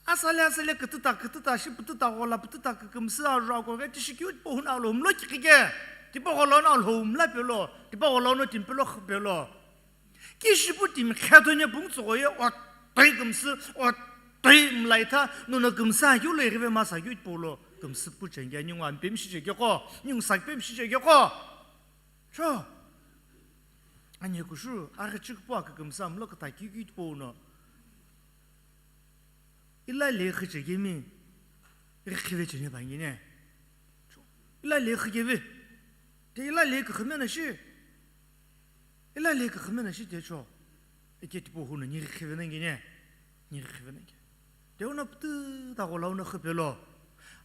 Asale asale kütüta kütüta shi pütüta ghola pütüta kükümsü ajo akoghi tishi keu tipau huna alo mlo kiqi ke. Tipaqo lono Alhou mla pelo, tipaqo lono timi pelo xü pelo. Kishipu timi khetho ne pungtsüqo ye, otoi kümsü, otoi mlaitha, nono kümsü akeu lo ighive masa keu tipau lo kümsü puchengea, ningu ampemi shichekeko, ningu sakipemi shichekeko. Cho. Ani kushu, aghi chiküpu akükümsü amlo küta keu keu tipau no. Ila le khüchekemi, ighi khive chene pangine. Cho. Ila le khükeve. Te ila le kükhüme na shi. Ila le kükhüme na shi te cho. Ike tipau huno nighi khive nangine. Nighi khive nangi. Te huno pütü ta ghola uno khüpelo.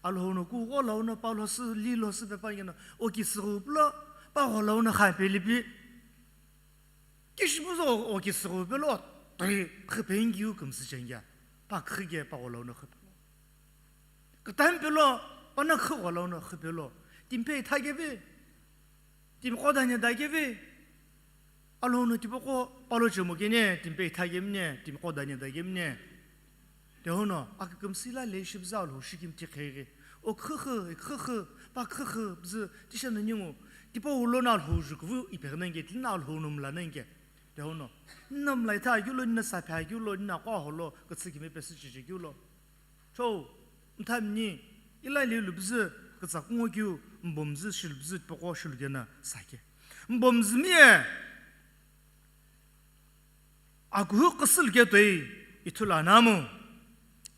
Alhou no ku ghola uno pa lhosü, li lhosü pe pangino. O kisüghu pulo, pa ghola uno kha pelipi. Kishipu zo o kisüghu pelo, toi khüpengeu kümsü chengea. Pa khüke pa ghola uno khüpelo. Kütami pelo, pa na khü ghola uno khüpelo. Timi pe ithakeve. Timi qo dani dakeve. Alhou no tipaqo palo chemo kene, timi pe ithakemne, timi qo dani dakemne. Te huno, akükümsü ila le shibzü Alhou shikimthi kheghi. O khükhü, khükhü, pa khükhü, bzü, tisha no ningu, tipau lono Alhou jukuvu ipeghi nangi, tlina Alhou no mla nangi. Te huno, nna mlaitha keu lo, nna sapha keu lo, nna qo holo, kütsü kime pesü chiche keu lo. Cho, mthamni, ila le lubzü, kütsa kungo keu, mbomzü, shilubzü, tipaqo shilukena sake. Mbomzü mie, akuhu khisü luketoi, ithulu anamu.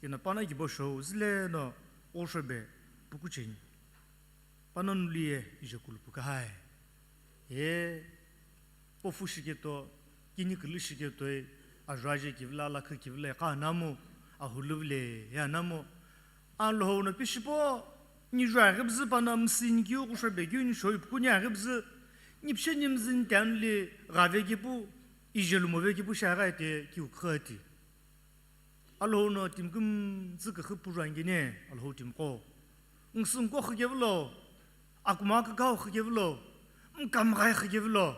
Ina pana kibo shou, zile no, oshobe, pukucheni. Panongu liye ije kulupu kahai. Ye, pofu shiketo, kini kulu shiketoi, ajuaje kivila, lakhi kivila, ka namu, ahuluvile, ya namu. Alhou no pishipo, ni juaghi bzü pana msini kiu, kushobe kiu, ni shoi puku ni aghi bzü, ni pshe ni mzü ni tanu li, ghave kipu, ije lumove kipu, shaga ete, kiu khati. Alhou no timi kümtsü küxü puju angine, Alhou timiqo. Ngisü nko xükevilo, akuma kükau xükevilo, mkamghai xükevilo,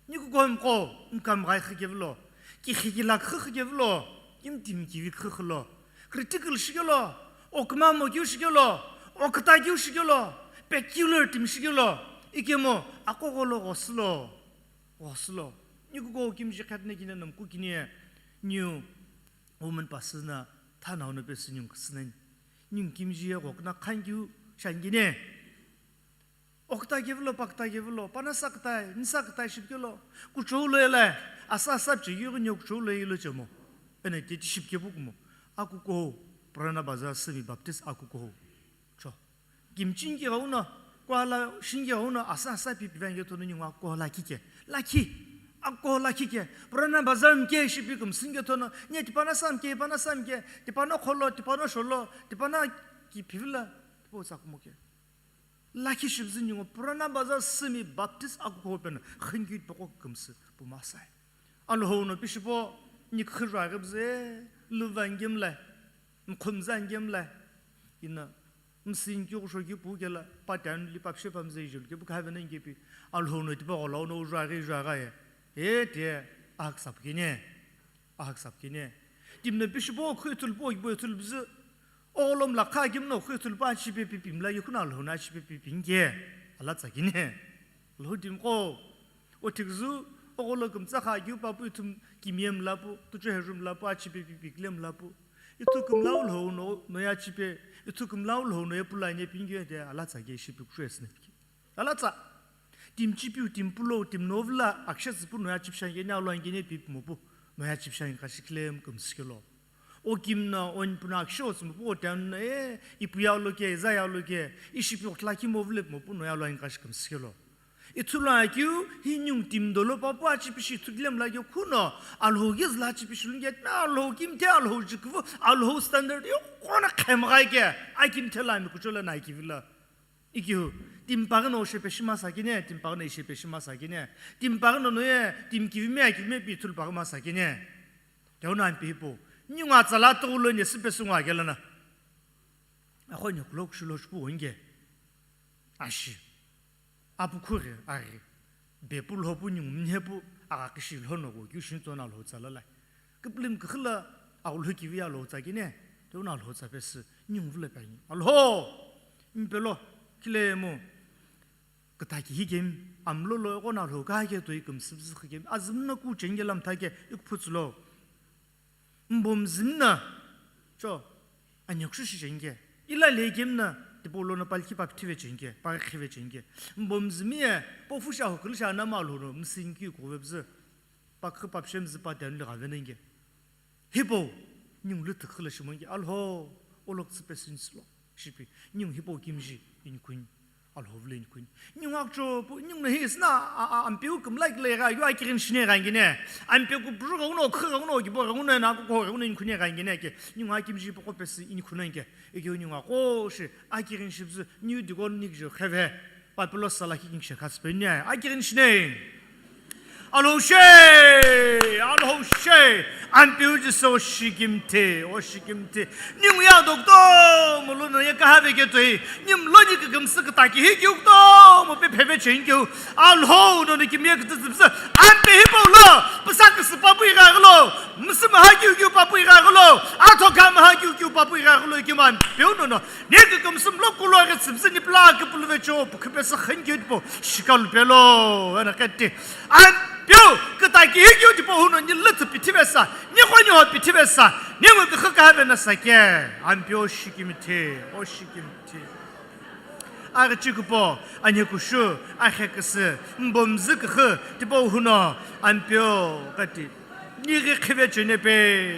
nikuko mqo, mkamghai xükevilo, kikhikila küxü xükevilo, kimtimi kivi küxü xülo, critical shikelo, okuma mokeu shikelo, okütakeu shikelo, peculiar timi shikelo, ikemu aqoqolo ghosülo, ghosülo. Nikuko kimji khatne kine namku kine, niu Woman pasü na thanau no pesü ningu küsü nani. Ningu kimiji ye ghoküna khankeu shangine. Oküta kevilo, paküta kevilo, panasa kütai, nisa kütai shipikelo. Kuchou lo ela, asa asa pichekeu ghi nyo kuchou lo ilo chemo. Ena teti shipikepu kumo. Akukuhou, Purana Bazar Semi Baptist akukuhou. Cho. Kimchinki ghenguno, kuala shinki ghenguno, asa asa pi pivange tono ningu ako lakhi ke. Lakhi. Ako lakhi ke. Purana Bazar mke shipi kümsünge tono, nye tipana sa mke, tipana sa mke, tipana kholo, tipana sholo, tipana ki pivila, tipo sa kumoke. Lakhi shibzi ningu Purana Bazar Semi Baptist akukuhou pena, khinki poko kümsü, pumasai. Alhou no pishipo, ni khirwa ghibze, luvangemle, mkhumzangemle, ina, msünkeu ghushoki pu kela, pa tanu li pa pshe pa mzei julu ke pu khavena ngepi, Alhou no tipa ghola uno ujua ghi jua gha ye. E te, ahak sap kine, ahak sap kine. Timno pishipo khu ithulu po kibo ithulu bzü. Ogholom la kha kimno khu ithulu pa chipe pi pimla yukuna Alhou no chipe pi pinge. Ala tsa kine. Alhou timiqo. O thiküzü, ogholo kümtsa kha keu papu ithum kimye mlapu, tuchu heju mlapu, achipe pi pikle mlapu. Ithu kümlau Alhou no, noya chipe, ithu kümlau Alhou noye pulanye pingye de ala tsa ke shipi kuchesne piki. Ala tsa, tim chipiu, tim pulo, tim novla, aksha zipu noya chipshange ne alwangene pip mopu, noya chipshange kashi claim kümsikelo. O kimna, o nipuna aksha o zimupu o tanu na e, ipuya aloke, izaya aloke, ishipi otlaki movle mopu noya alwange kashi kümsikelo. Ithulu akeu, hi ningu timi dolo papu achipishi ithukile mlakeu khuno, Alhou ghi züla achipishi lunge, na Alhou kimthe, Alhou jikvu, Alhou standard, yo kona khemgha ke, akimthe la mi kuchola na kivila. Ikiu, timi paghi no shepe shima sakine, timi paghi no shepe shima sakine, timi paghi no noye, timi kivime, akivime pi ithulu paghi ma sakine. Teu na ampi hipo, ningu atsala tughulo ne sipe sungu akelana. Akho ne kulo kushulo chupu onge. Ashi. Apu khughi, aghi. Bepu lhopu ningu mnhepu, agha kishi lhono go, kiu shin tsona lho tsalalai. Kiplim kikhila, aghu lho kivi ya lho tsakine, teu na lho tsa pesü, ningu vule pe ani. Alhou! Impelo, kile mo. Kütaki hi kemi, amlo lo ighono Alhou kahake toi kümsüpüzü kemi. Azümna kucheni ke lamtha ke ikuphutsü lo. Mbomzümna, cho, anyakushu shicheni ke. Ila le kemna, tipau lono palki papithive cheni ke, pakhive cheni ke. Mbomzümi ye, pofu sha hukulu sha nama Alhou no, msinki kuve bzü. Pakhi papshe mzü pa tianuli ghavenenge. Hipau, ningu lü tükhü la shimonge, Alhou, olok tsü pesinsi lo, shipi, ningu hipau kimji, inikuni, Alhou vle inikuni. Ningu akcho, pu, ningu na hi sina, a, a, ampeu kümla kile ga, yu akirin shine ga ngine. Ampeu ku bru ga uno, khu ga uno, gibo ga uno, na ko ga uno inikuni ga ngine ke. Ningu akimji poko pesi inikuni ke. Eke ningu ako shi, akirin shibzu, niu digon nikjo kheve. Papilos sala kikini shekha sipeni ai. Akirin shine. Alhou she, Alhou she. Ampeu Jisü oshi kimthe, oshi kimthe. Ningu ya dokto, mulu no ye kahave ke toi. Nim lo ni kükümsü kütaki hi ki ukto, mo pe pheve chen keu. Alhou no ni kimye kütü zübzü. Ampe hipau lo, pisa küsü papu igha ghulo. Msü maha kiu kiu papu igha ghulo. Atho kha maha kiu kiu papu igha ghulo. Kiman, peu no no. Ni kükümsü mlo kulo aghi tsübzü ni pla küpülüve cho, pu küpesü kheni keu tipau, shikalu pelo, ena keti. Ampeu, kütaki hi keu tipau huno ni lütü pithive sa, ni khoni ho pithive sa, ni ngu kükhü kahave na sa ke. Ampeu oshi kimthe, oshi kimthe. Aghi chikupo, anyekushu, akheküsü, mbomzü kükhü, tipau huno, ampeu, kati. Nighi khive chene pe.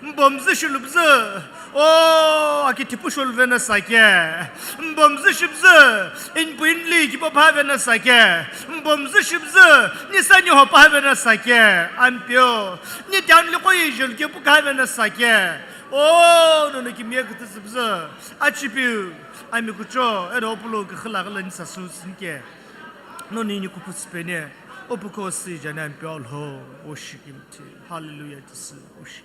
Mbomzü shilubzü. O, aki thipu sholuve na sa ke. Mbomzü shibzü. Inpu inli kipo phave na sa ke. Mbomzü shibzü. Nisa niho phave na sa ke. Ampeu. Ni tianli ko yejel ke pu khave na sa ke. O, nono kimye kütü zübzü. Achipiu. Ami kucho. Eno pulo ke khila gala ni sasu sinke. Noni ni kuphu sipene. Opuko si jane Ampeu Alhou, oshi kimthe. Hallelujah, Jisü, oshi.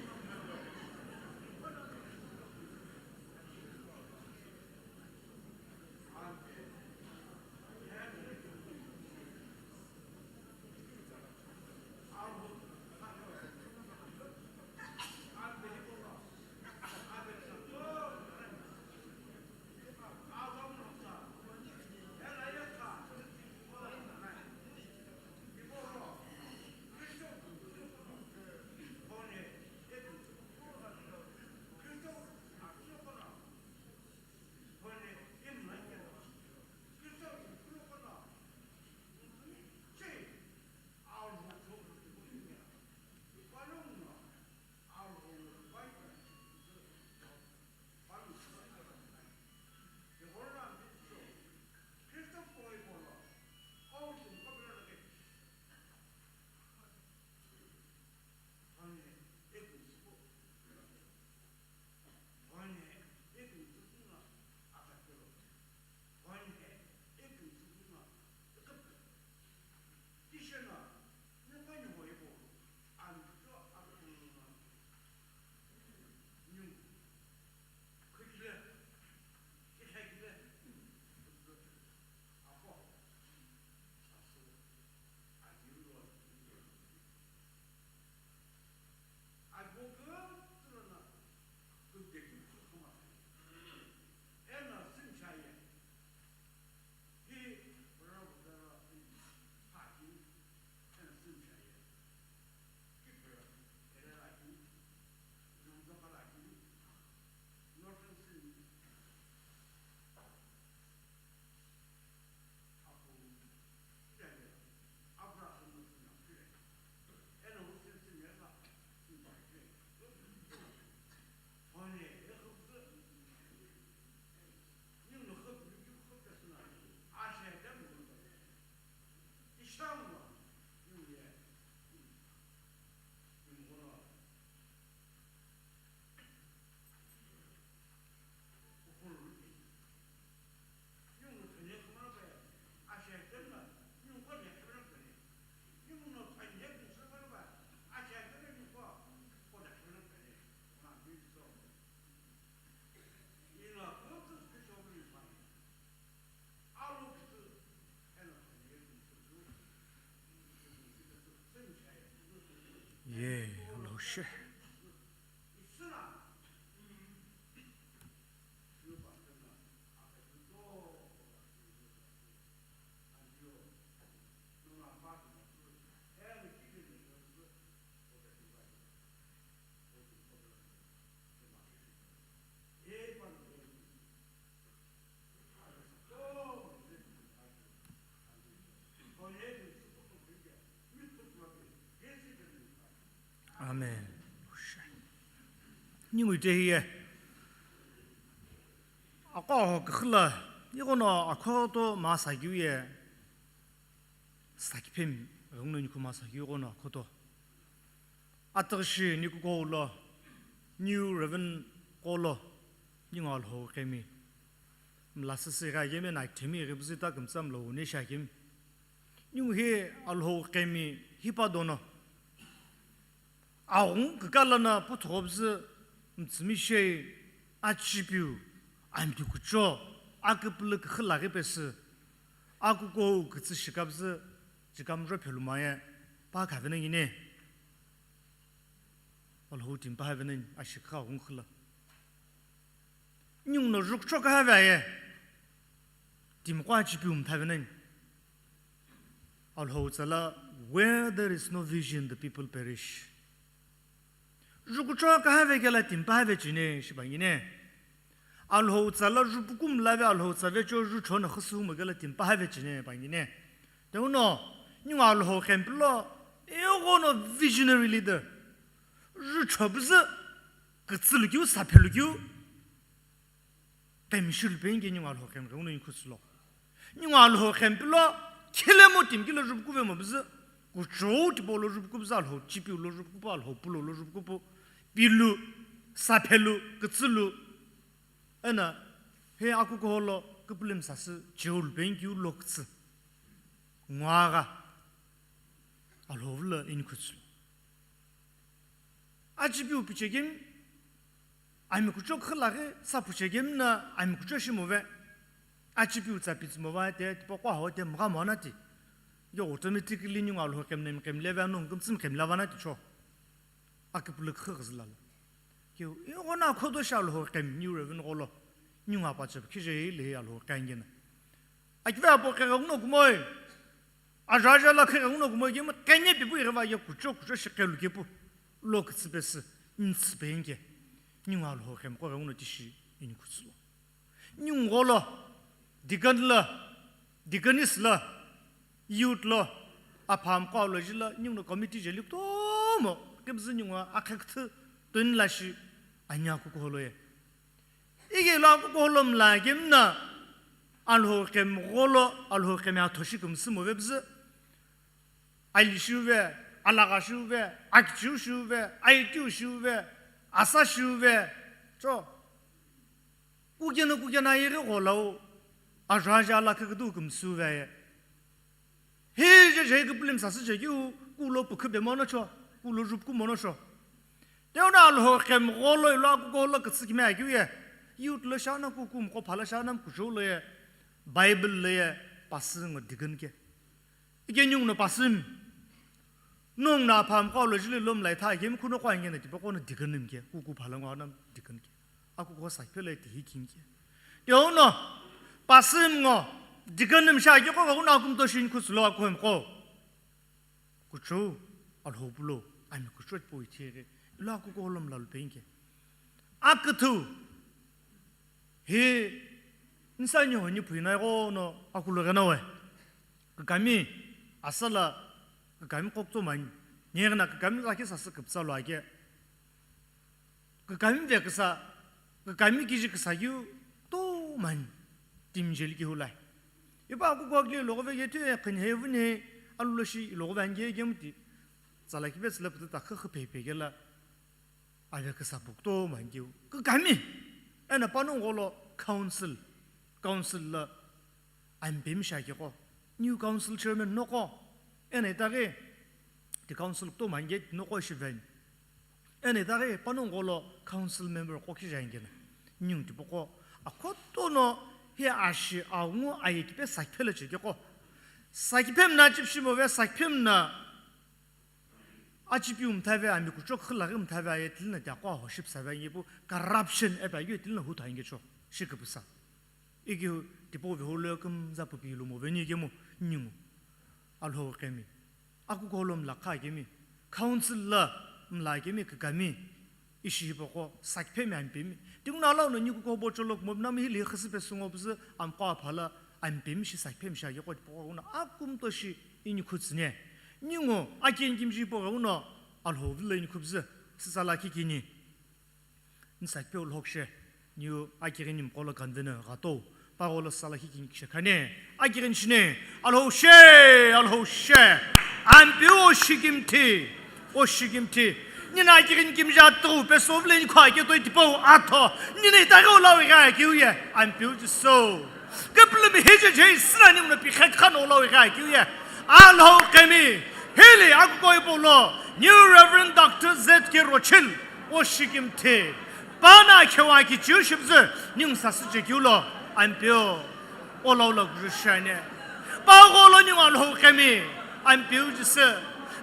Amen. Ningu ite hiye. Aqo aho küxü la, ighono akhoto masa keu ye. Sakiphemi, ghungu no nikhu masa keu ighono akhoto. Ataghi shi nikuko lo, New Reverend qo lo, ningu Alhou qemi. Mla süsü ghi akemi na kithemi ghi püzü ta kümtsa mla wu ne shi akemi. Ningu hi Alhou qemi hi pa dono. Aghungu kükala na puthugho püzü mtsümi shei, achipiu, amdi kucho, aküpülü küxü laghi pesü, akuko kütsü shika püzü, chika mjo phelu maye, pa khavena ngine. Alhou timi pa havena ni, ashikha aghungu khüla. Ningu no jukucho kahave aye. Timi qo achipiu mthavena ni. Alhou tsala, where there is no vision, the people perish. Jukucho kahave kela timi pa have chine, shibangine. Alhou tsala jupuku mlave, Alhou tsave cho jucho na khusu mo kela timi pa have chine, bangine. Teuno, ningu Alhou qemi pilo, ighono visionary leader. Jucho püzü, kütsü lukeu, saphelu keu, qemi shilu peni ke ningu Alhou qemi ghungu no nikhu sülo. Ningu Alhou qemi pilo, khilemu timi kilo jupuku vemo püzü, kuchou tipau lo jupuku püzü, Alhou chipiu lo jupuku pu, Alhou pulo lo jupuku pu, pilu, saphelu, kütsülu, ena, he akuko lo, küpülemi sasü, cheulu peni keu lo kütsü. Nguagha, Alhou vilo inikhu sülo. Achipiu pichekemi, ami kuchou khüla ghi sa puchekemi na ami kuchou shi move. Achipiu tsa pitsü mova te, tipaqo aho te, mgha mona ti. Yo automatically ningu Alhou qemi nemi qemi leve anu, kümtsü mi qemi lava na ti cho. Aküpülü khü ghüzü lalo. Keu, ighono akhoto shi Alhou qemi, New Reverend qo lo. Ningu apache khije le Alhou qengena. Akive apo khe ghungu no kumoi. Ajaja la khe ghungu no kumoi kemu, khenye pipu ighava ye kucho, kucho shi khelu kepu. Lo kütsü pesü, ntsü penke. Ningu Alhou qemi qo ghungu no tishi inikhu sülo. Ningu qo lo, deacon lo, deaconess lo, youth lo, apha amqo aloji lo, ningu no committee jeli kutomo, kipüzü ningu akhe küthü, toni lashi, ani akuko lo ye. Ike lo akuko lo mla kemi na, Alhou qemi qo lo, Alhou qemi athoshi kümsü move püzü. Ali shiuve, alagha shiuve, akichiu shiuve, aitiu shiuve, asa shiuve, cho. Kukena kukena ayeghi gholau, ajaja alakha küdu kümsüve aye. He je je küpülemi sasü je keu, kulo pükhü be mono cho, kulo jupuku mono cho. Teuno Alhou qemi qo lo ilo akuko lo kütsü kimi akeu ye. Youth lo shana kuku mqo phala shana mkuchou lo ye. Bible lo ye, pasü ngo deacon ke. Ike ningu no pasü mi. Nungu no apha amqo aloji lo mlai tha kemi khuno qo angena tipaqo no deacon mi ke. Kuku phala ngo ana deacon ke. Akuko sakiphela tihi khingi ke. Teuno, pasü mi ngo, deacon mi shi akeu qo ghungu no akumto shi inikhu sülo akuhemi qo. Kuchou, Alhou pulo, ami kuchou tipau ithighi, ilo akuko lo mla lu penke. Aküthü, hi, nsa niho ni phuina ighono akulo ghena we. Kükami, asala, kükami qo kutomo ani. Nighina kükami lakhi sasü küpütsa lo ake. Kükami veküsa, kükami kiji küsa keu kutomo ani timi jeli kehou lo. Ipa akuko akile iloghi veke tue khini he vuni he alu lo shi iloghi vani ke kemuti. Tsala kipe tsüla pütü ta khükhü phephe kela aveküsa pu kutomo ani keu. Kükami, ena panongu lo council, council lo Ami pemi shi akeqo. New council chairman noqo. Eno itaghi ti council kutomo ani ke noqo ishi veni. Eno itaghi panongu lo council member qo kijae ani keno. New tipaqo. Akhoto no hi ashi aungu aye kipe sakiphe lo chekeqo. Sakiphe mna chipshi move sakiphe mna. Achipiu mthave, ami kuchou khilaghi mthave aye tilina ti aqo ahoshi püsave ani pu corruption ipi akeu tilina huthu ani kecho. Shi küpüsa. Ikeu tipau vehou lo kümza pupi lo moveni kemu ningu. Alhou kemi. Akuko lo mla kha kemi. Council lo mla kemi kükami. Ishi hipaqo sakiphemi ami pemi. Tinguna lau no nikuko bocholo kumo nami hili khüsü pesü ngo püzü amqo apha lo ami pemi shi sakiphemi shi akeqo tipaqo uno akumto shi inikhu tsüne. Ningu akeni kimji hipaqo uno Alhou vilo inikhu püzü, süsa lakhi kini. Nisa kipeu lhokishe, niu akighini mqolo convener ghatou, pagolo sala hikini kishe khane, akighini shine, Alhou she, Alhou she, Ampeu o shikimthi, o shikimthi. Nina akighini kimja tu, pe sovle ni khwa ke toi tipau atho, nina ita gau lau ga kiu ye, Ampeu Jisu. Kapulumi heje je sina ni mna pi khat khan o lau ga kiu ye. Alhou kemi, hili aku koi polo, New Reverend Doctor Z K Rochil. O shikimthi, pana khewa ki chiu shibzü, ningu sasü chekiu lo, Ampeu, o lau lo gru shane. Pagolo ningu Alhou kemi, Ampeu Jisu.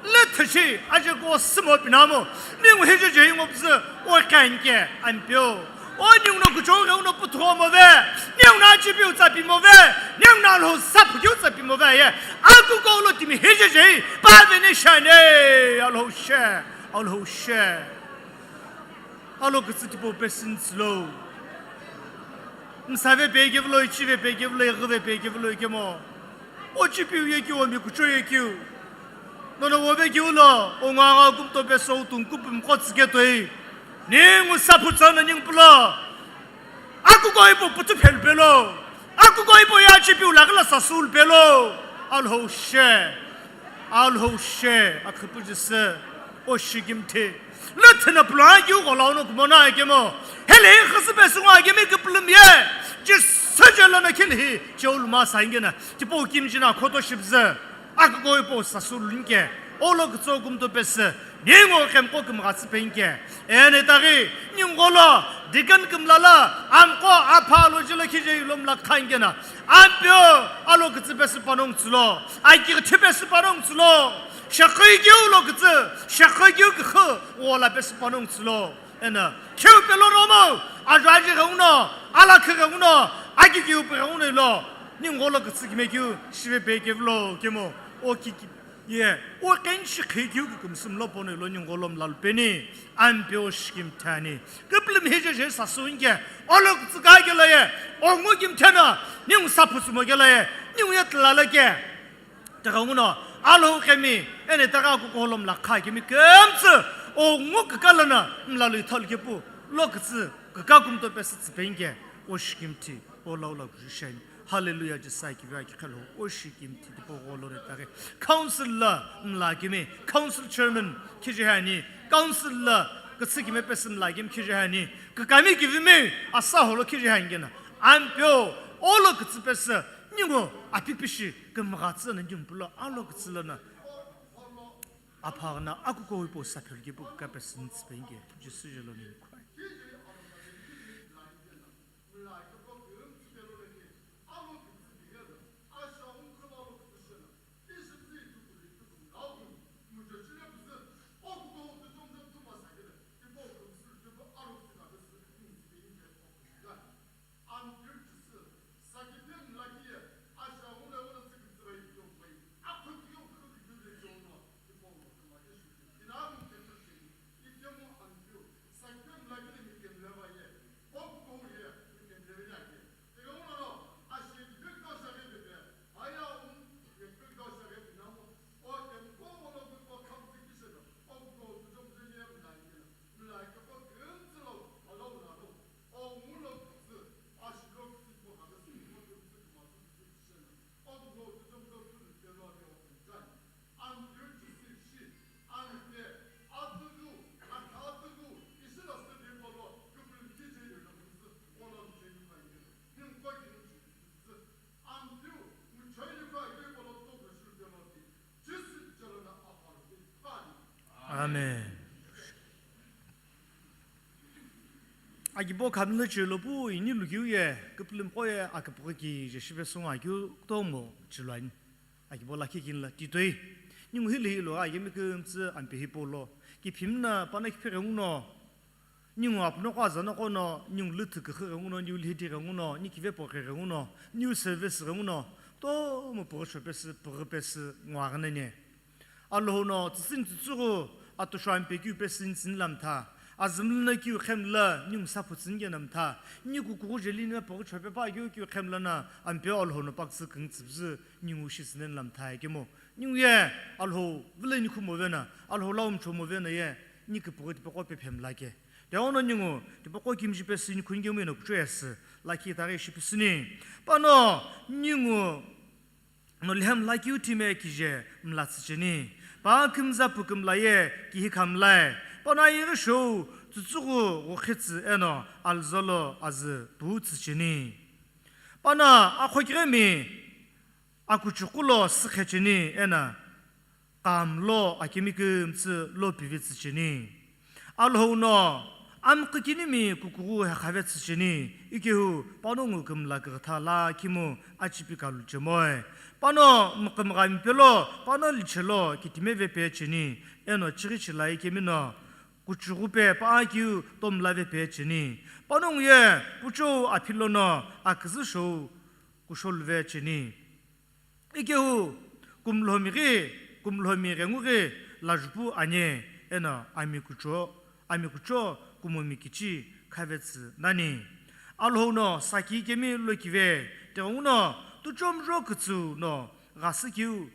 Le thashi, aje ko simo pinamu, ningu heje je ingo bzü, o kanke, Ampeu. O ningu no kucho ga uno putho mo ve, ningu na chipiu tsapi mo ve, ningu na Alhou sapu kiu tsapi mo ve ye. Aku ko lo timi heje je, pa ve ne shane, Alhou she. Alhou she. Alo kütsü tipau pesin tsilo. Msave peke vloi, chive peke vloi, ghive peke vloi kemo. O chipiu ye kiu, mi kucho ye kiu. Nono wo ve kiu lo, o nga ga kumto pe so tung kup mko tsike toi. Ningu sapu tsana ning pulo. Aku ko ipo putu phel pelo. Aku ko ipo ya chipiu lagla sasul pelo. Alhou she. Alhou she. Akhupu jise. O shikimthi. Lüthina pulagi u gola ono kumona kemo. Hele khasü pe sunga kemi ke pulum ye. Jise jela na khil hi. Chol ma saingena. Tipo kim jina khoto shibze. Aku ko ipo sasul linke. Olo kutso kumto pese. Ningo kemko kümghatsü penke. Ene taghi, ningolo, deacon kümlala, amko, apha lo jilo khije ilom la khangena. Ampeu, alo kütsü pesi panong tsülo. Aki küthü pesi panong tsülo. Shakhi kiu lo kütsü, shakhi kiu kükhü, wola pesi panong tsülo. Ena, khiu pelo romo, ajo aji ga uno, ala khe ga uno, aki kiu pe ga uno lo. Ningolo kütsü kime kiu, shive pe kevlo, kemo, o ki ki. Ye, o kenshi khekeu kükümsü mlo pono ilo ningu gholom lalupeni, Ampeu shikimthi ani. Küpülüm heje je sasu inke, olo kütsüka kelo ye, ongu kimtheno, ningu saphusumo kelo ye, ningu ye tlalo ke. Tega nguno, alo kemi, ene tega kukolom la kha kemi kümtsü, ongu kükalono, mlalu ithal kepu, lo kütsü, küka kumto pesü tsüpe inke, o shikimthi, o laula kujusheni. Hallelujah, Jisai kivi aki khelo, o shikimthi tipau gholo re taghi. Council la mla kimi, council chairman khiji hani, council la kütsü kimi pesü mla kimi khiji hani, kükami kivimi asa holo khiji hani kena. Ampeu, olo kütsü pesü, ningu apipishi kümghatsü na ningu pulo, alo kütsü lana. Aphagna akuko ipo saphelgi pu kapesü ntsipenge, Jisu jelo nini khwai. Amen. Agibo khamla chelo pu ini lukiu ye, küpülüm ko ye, akapoko ki je shipe sunga kiu kutomo chilwani. Agibo lakhi kinla titoi. Ningu hili hilo agimi kümtsü ampe hipolo. Kiphimna pana kiphe ghenguno. Ningu apno ko azano kono, ningu lüthü kükhü ghenguno, ningu lhidi ghenguno, ni kive po ghenguno, ningu service ghenguno. To mo pogho pesü, pogho pesü ngwa ghenene. Alhou no tsüsüni tsütsüghü, atushu ampe keu pesü ntsini lamtha. Azü mlu no kiu qhemla ningu saphu tsüni keno mtha. Ni kukughu jeli ni poghi chope pa kiu kiu qhemla na Ampeu Alhou no pakütsü küngu tsüpüzü ningu shi tsüni la mtha kemo. Ningu ye Alhou vile ni khumo vena, Alhou lau mchomo vena ye ni kupughi tipaqo pephemla ke. Teono ningu tipaqo kimji pesü ni khuni kemu eno kucho yesü, lakhi itaghi shi pisüni. Pano ningu no lhem lakhi utime kije mla tsücheni. Pa kümza pu kümla ye kihi khamlae. Pano ayeghi shou tsütsüghu ghukhitsü eno alzolo azü pu tsücheni. Pano akhokiremi akuchuqu lo sükhecheni eno kam lo akimi kümtsü lo pivi tsücheni. Alhou no amqi kinimi kukughu hekhave tsücheni, ikehu panongu kümla kükütha lakhimu achipi kalu chemoe. Pano mkümghami pelo, pano lichelo kitime ve pecheni, eno chighi chilai kemino kuchughu pe pa kiu tomla ve pecheni. Panongu ye puchou aphi lono aküzü shou kusholu vecheni. Ikehu kumlhomi ghi, kumlhomi ghengu ghi lajupu ani, eno ami kucho, ami kucho kumomi kichi khavetsü nani. Alhou no saki kemi lokive, tighenguno tuchomjo kütsü no ghasü kiu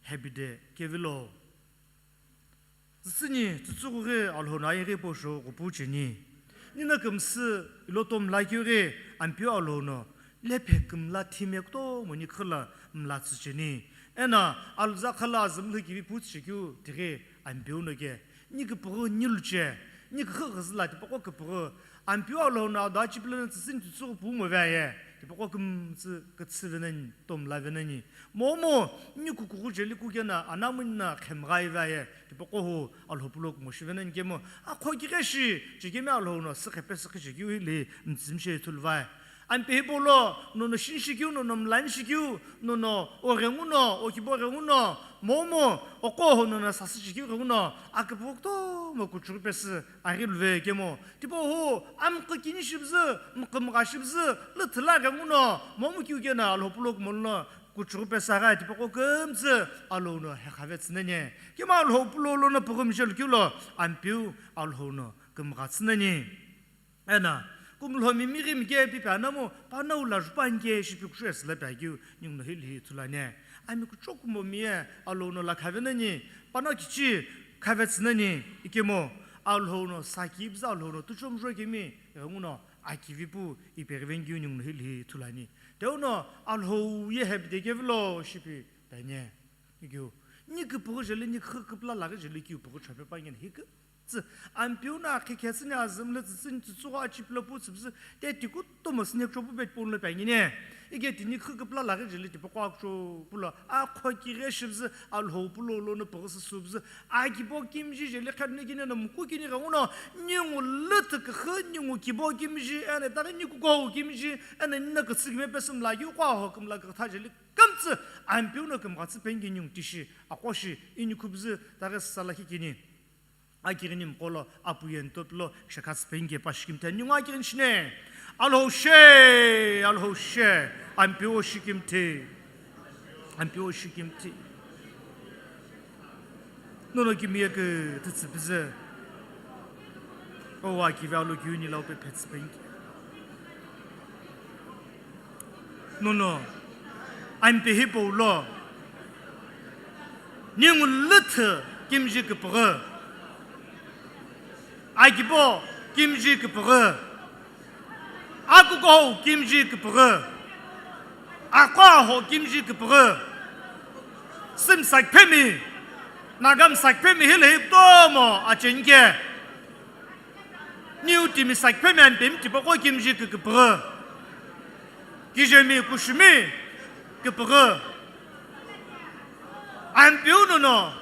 hebide kevilo. Tsütsüni tsütsüghu ghi Alhou no ayeghi posho ghupu cheni. Nino kümsü ilo tomla keu ghi Ampeu Alhou no lephe kümla thime kutomo ni khüla mla tsücheni. Eno alüza khala azü mlu kivi pu tsüchekeu tighi Ampeu no ke. Ni kupughu ni luche, ni kukhu ghüzü la tipaqo kupughu Ampeu Alhou no ado achipi lono tsütsüni tsütsüghu pumo vaye, tipaqo kümtsü kütsü venani, tomla venani. Momu, ni kukughu jeli kukena, anamuni na khemghai vaye, tipaqo hu Alhou pulo kumo shi venani kemo, akhokighi shi, chekemi Alhou no, sükhe pe sükhe chekeu hili, mtsümshe ithulu vaye. Ampe hipau lo, nono shinshi keu, nono mlanshi keu, nono oghenguno, okibo ghenguno, momu, oqo ho nono sasü chekeu ghenguno, aküpüghu kutomo kuchughu pesü, aghi luve kemo, tipau hu, amqi kini shipüzü, mqi mgha shipüzü, lüthü la ghenguno, momu kiu kena Alhou pulo kumo lono, kuchughu pesü aghi tipaqo kümtsü, Alhou no hekhave tsünani. Kemo Alhou pulo lono püghü mije lukeu lo, Ampeu Alhou no kümgha tsünani. Eno, kumlhomi mighimi ke pipe anamu, panongu lajupu ani ke shipi kuchou yesü la pi akeu, ninguno hili hi ithulu ani. Ami kucho kumomi ye, Alhou no lakha venani, pano kichi khavetsü nani, ikemu, Alhou no saki püzü Alhou no tuchomjo kemi, ghenguno akivi pu ipeghi veni keu ninguno hili hi ithulu ani. Teono Alhou ye hebide kevilo shipi pe ani. Ikeu, ni kupughu jeli, ni kukhu kupla laghi jeli kiu pughu chope pa ngeni hi kü- tsü, Ampeu no akhi khetsüni azü mlu tsütsüni tsütsüghu achipi lo pu tsüpüzü, te tikutomo süni kucho pu pe tipau lo pi ani ne. Ike tini kukhu kupla laghi jeli tipaqo akucho pulo, akhokighi shipüzü, Alhou pulo lono püghü süsü püzü, akibo kimiji jeli khenune kini no muku kini ghenguno, ningu lüthü kukhu, ningu kibo kimiji, eno itaghi ni kukuhou kimiji, eno nino kütsü kime pesü mla keu qo aho kümla kükütha jeli kümtsü, Ampeu no kümgha tsü peni ke ningu tishi, aqo shi, ini khupüzü, itaghi sala kikini. Akighini mqo lo apu yento pilo shekha tsüpeni ke pa shikimthi ningu akighini shine. Alhou she, Alhou she, Ampeu shikimthi. Ampeu shikimthi. Nono kimiye küthü tsüpüzü. Owa kivi alo kiu ni lau pe phetsü peni ke. Nono, ampe hipau lo, ningu lüthü kimiji kupughu, akibo kimiji kupughu, akukuhou kimiji kupughu, aqo aho kimiji kupughu, Simsa küphemi, Nagamsa küphemi hile hi kutomo acheni ke. Niu timi sakiphemi Ampemi tipaqo kimiji kukupughu. Kijemi kushimi kupughu. Ampeu nono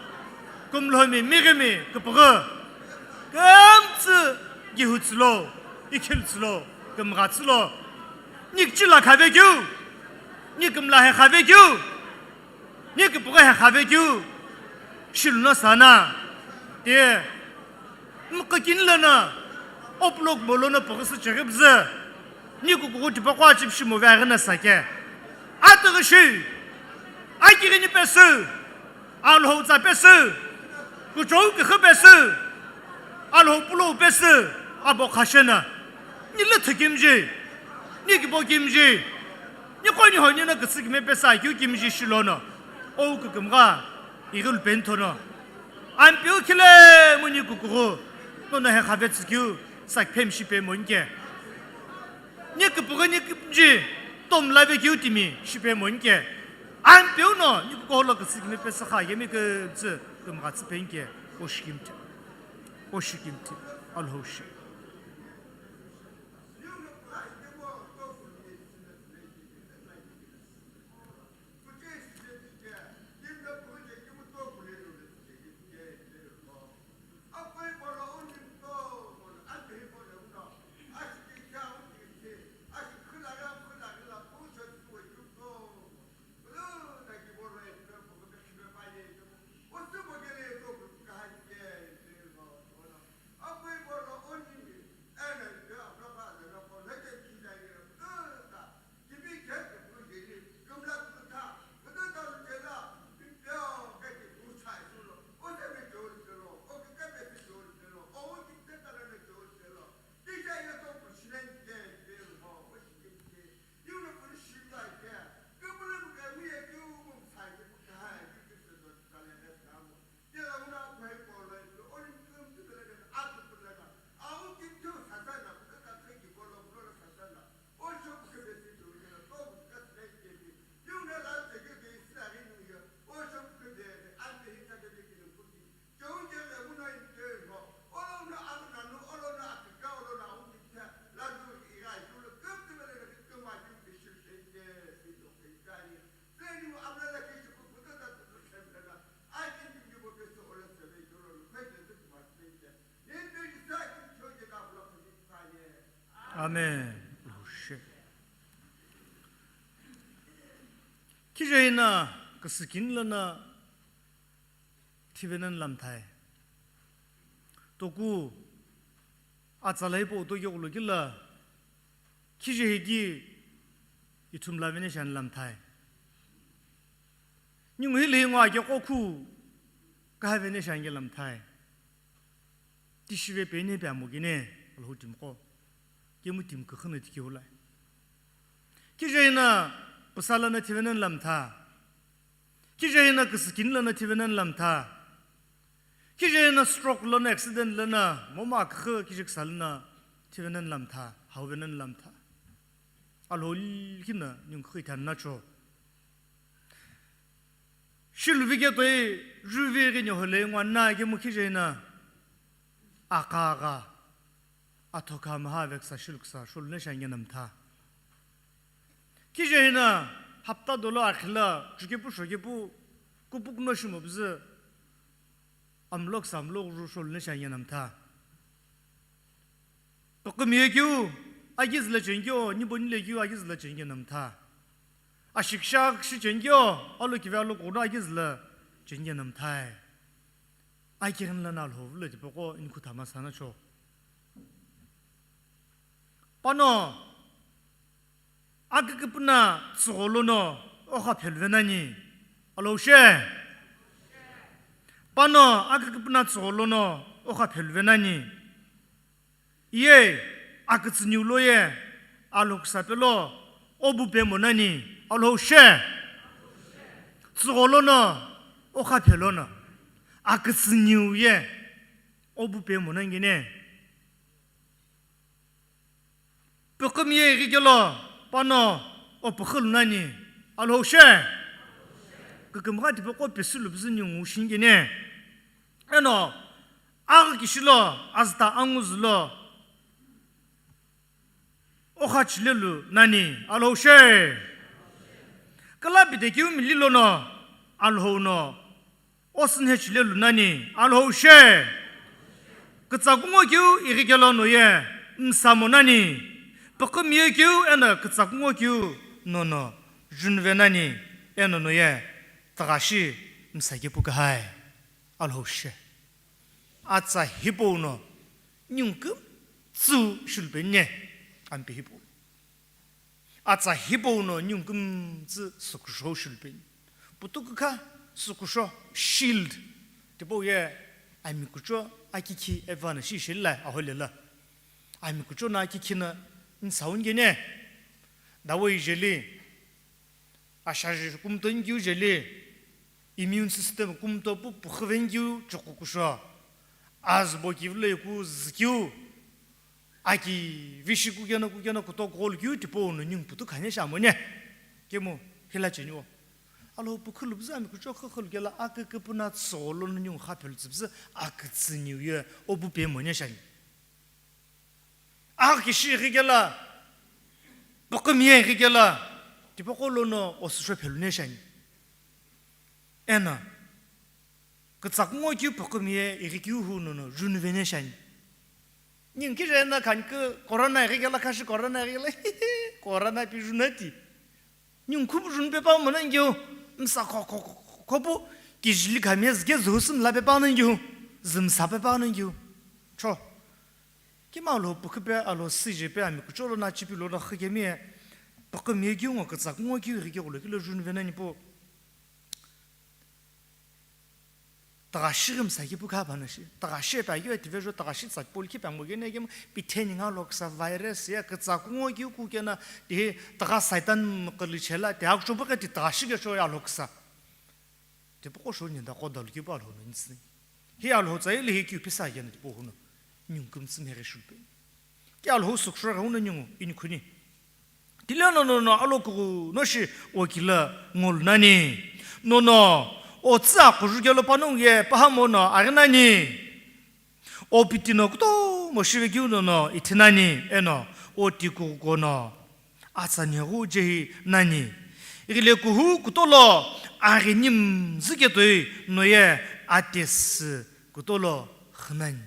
kumlhomi mighimi kupughu. Kümtsü kihu tsülo, ikhil tsülo, kümgha tsülo. Ni kichila khave keu, ni kümla he khave keu. Ni kupughu he khave keu, shiluno sana, ti, mqikini lono, opulo kumo lono pughu sü cheghi püzü, ni kukughu tipaqo achipishi mo ve aghina sake. Atughi shi, akighini pesü, Alhou tsa pesü, kuchou kukhu pesü, Alhou pulo pesü abo khashena. Ni lüthü kimji, ni kibo kimji, ni qo ni ho ni na kütsü kime pesü akeu kimji shilono, ou kükümgha ighulu penthono. Ampeu khile mu ni kukughu, nono he khavetsü keu, sakphem shipe monike. Ni küpüghü ni kimji, tom lave keu timi shipe monike. Ampeu no, ni kukuholo kütsü kime pesü kha, yemi kütsü, kümgha tsü penike, o shikimte. O shikimte, Alhou shi. Amen. Khije hina küsükini lono thivenen lamthai. Toku atsa la hipau toki ghulu kila, khije hiki ithum laveni shani lamthai. Ningu hili ngwa ke qo khu kahaveni shani lamthai. Tishive peni pe amo kine, Alhou timi qo. Kemu timi kükhü na tiki hulai. Khije hina püsa lono thivenen lamtha. Khije hina küsükini lono thivenen lamtha. Khije hina stroke lono, accident lono, momu akükhü khije küsa lono thivenen lamtha, hauvenen lamtha. Alhou likhi na ningu kükhi ithani nacho. Shiluvi ke toi, juvi ghi nyohole ngwa na kemu khije hina akha agha. Atho kha maha veksa shiluksa shulune shange namtha. Khije hina hapta dolo akhila chukepu shokepu kupukuno shimo bzü amlok samlok ru shulune shange namtha. Püqümiye keu agizü la chenkeo, nibo nile keu agizü la chenge namtha. Ashikshak shi chenkeo, alo kive alo kono agizü la chenge namthai. Akighin lono Alhou vilo tipaqo inikhu thama sana cho. Pano aküküpüna tsügholo no oqha pheluvena ni. Alhou she. Pano aküküpüna tsügholo no oqha pheluvena ni. Iye, akütsüniu lo ye, Alhou küsa pelo, obu pemo nani, Alhou she. Tsügholo no, oqha phelo no, akütsüniu ye, obu pemo nani gene. Püqümiye ighikelo, pano, opükhülu nani, Alhou she. Kükümgha tipaqo pesülu püzü ningu shingene. Eno, Aghi kishilo, azüta anguzülo, oqha chilelu nani, Alhou she. Kala pidekeu mililo no, Alhou no, osünhe chilelu nani, Alhou she. Kütsakungo keu ighikelo no ye, msamo nani. Püqümiye keu eno kütsakungo keu nono, junuve nani, eno no ye, tüghashi, msake pukahai, Alhou she. Atsa hipau no ningu kümtsü shilupeni, ampe hipau. Atsa hipau no ningu kümtsü sükusho shilupeni. Putukukha sükusho, shield. Tipau ye Ami kuchou akikhi epivano shi sheli la aholela. Ami kuchou no akikhi no nsauni kene. Dawai jeli, ashaji kumto nikeu jeli, immune system kumto pu pukhuve nikeu chukukusho. Azübo kivilo yeku zükeu. Aki vishi kukena kukena kutoku gholo keu tipau no ningu putu khane shamone. Kemu hila cheni o. Alhou pukhulu püzü ami kuchou khukhulu kela aküküpü na tsügholo no ningu khaphelu tsüpüzü akütsü niu ye obu pe mone shani. Akishi ghikela, pükhümie ghikela, tipaqo lono osusho phelu ne shani. Ena, kütsakungo keu pükhümie ighikeu hu nono junu vene shani. Ningu kije na khani kü corona ighikela khashi corona ighikela, corona pi junu ti. Ningu khupu junu pepa mona ngiu, msa kho, kho, kho, khopu, kijili khamie zike zuhu sümla pepa na ngiu, zümsa pepa na ngiu. Cho. Kima lo pukhu pe, alo sije pe, ami kuchou lo na chipi lo na khikemi, pükhümie keu ngo kütsakungo keu ighikeu lo kilo junu vena nipu. Tagashi ghimsa kipu kha panashi. Tagashi pe ayo etivejo tagashi tsa pol ki pe ango gene gemu pitheni nga loksa virus ya kütsakungo keu kukena tihi taga Satan mqali chela ti akchobo ke ti tagashi ke cho ya loksa. Tipaqo sho ninda qo dalu kipu Alhou no nitsi. Hi Alhou tsa ili hi keu pisa gene tipaqo no. Ningu kümtsü meghe shulpe. Ki Alhou sükshoghi uno ningu inikhuni. Tile no no no alokughu no shi okila ngolu nani. No no otsü akhuju kelo panongu ye pahamo no aghi nani. Opiti no kutomo shive keu no no ithi nani. Eno otikughuko no atsa nheghu jehi nani. Ighile kuhu kutolo aghi nimzü ketoi no ye atesü kutolo khü nani.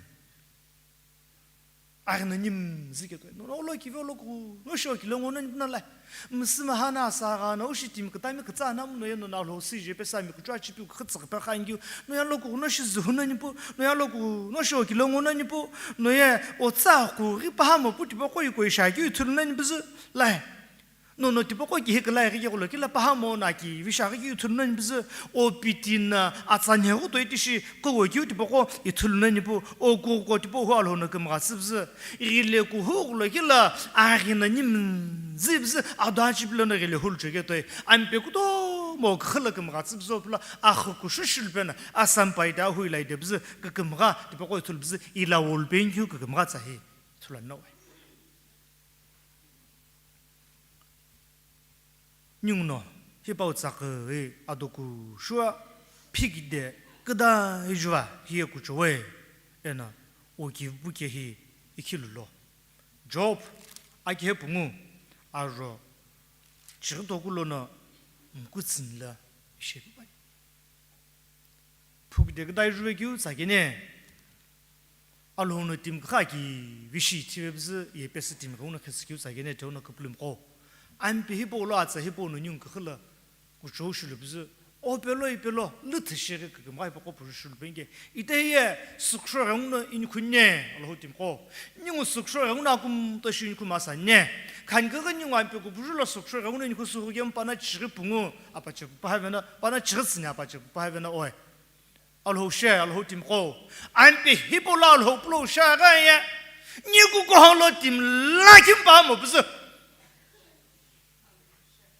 Aghi no nimzü ketoi. No, no, olo kive olo ku, no shi okilo ngo nani puna lai. Msü maha na sa gha no, ushi timi kütami kütsa na mu no ye no na lo si je pe sa mi kuchou chipi kütsü pe kha ngiu. No ya lo ku, no shi zuhu nani pu, no ya lo ku, no shi okilo ngo nani pu, no ye otsa ku ri pahamo pu tipaqo iko isha keu ithulu nani püzü lai. No no tipaqo kihi kila ighikeu lo kila pahamo na ki visha ighikeu ithulu nani püzü opiti na atsa nheghu toi tishi kuwo keu tipaqo ithulu nani pu okughuko tipaqo hu Alhou no kümgha tsü püzü. Ighile kuhu ghulo kila aghi na nimzü püzü ado achipi lo no ighile hulu cheke toi. Ampe kutomo kükhü lo kümgha tsü püzü opula akhukusho shilpe na asampai da hui lai de püzü kükümgha tipaqo ithulu püzü ila wolu pe ngiu kükümgha tsa hi ithulu no. Ninguno, hipau tsaküghi adoku shua, phikide küdai juva hiye kuchowe, eno okivipu kehi ikhilu lo. Job, akihe pungu, ajo, chighi toku lono, mkutsini la, ishepipai. Phukide küdai juve keu tsakene. Alhou no timi kha ki vishi thive püzü, ye pesü timi kha uno khesü keu tsakene, theu no küpülümi qo. Ampe hipau lo atsa hipau no ningu kükhü lo, kuchou shilu püzü, o pelo, i pelo, lüthü shighi kükümgha hipaqo puju shilu penge. Ite hiye, sükshoghi uno inikhune, Alhou timi qo. Ningu sükshoghi uno akumto shi inikhuma sa ne. Khani kükü ningu ampe kupuju lo sükshoghi uno inikhu sükhu kemu pana chighi pungu, apache kupaha vena, pana chighi tsüni apache kupaha vena oe. Alhou she, Alhou timi qo. Ampe hipau lo Alhou pulo she gha ye. Niku kuhou lo timi lakhi mpamo püzü.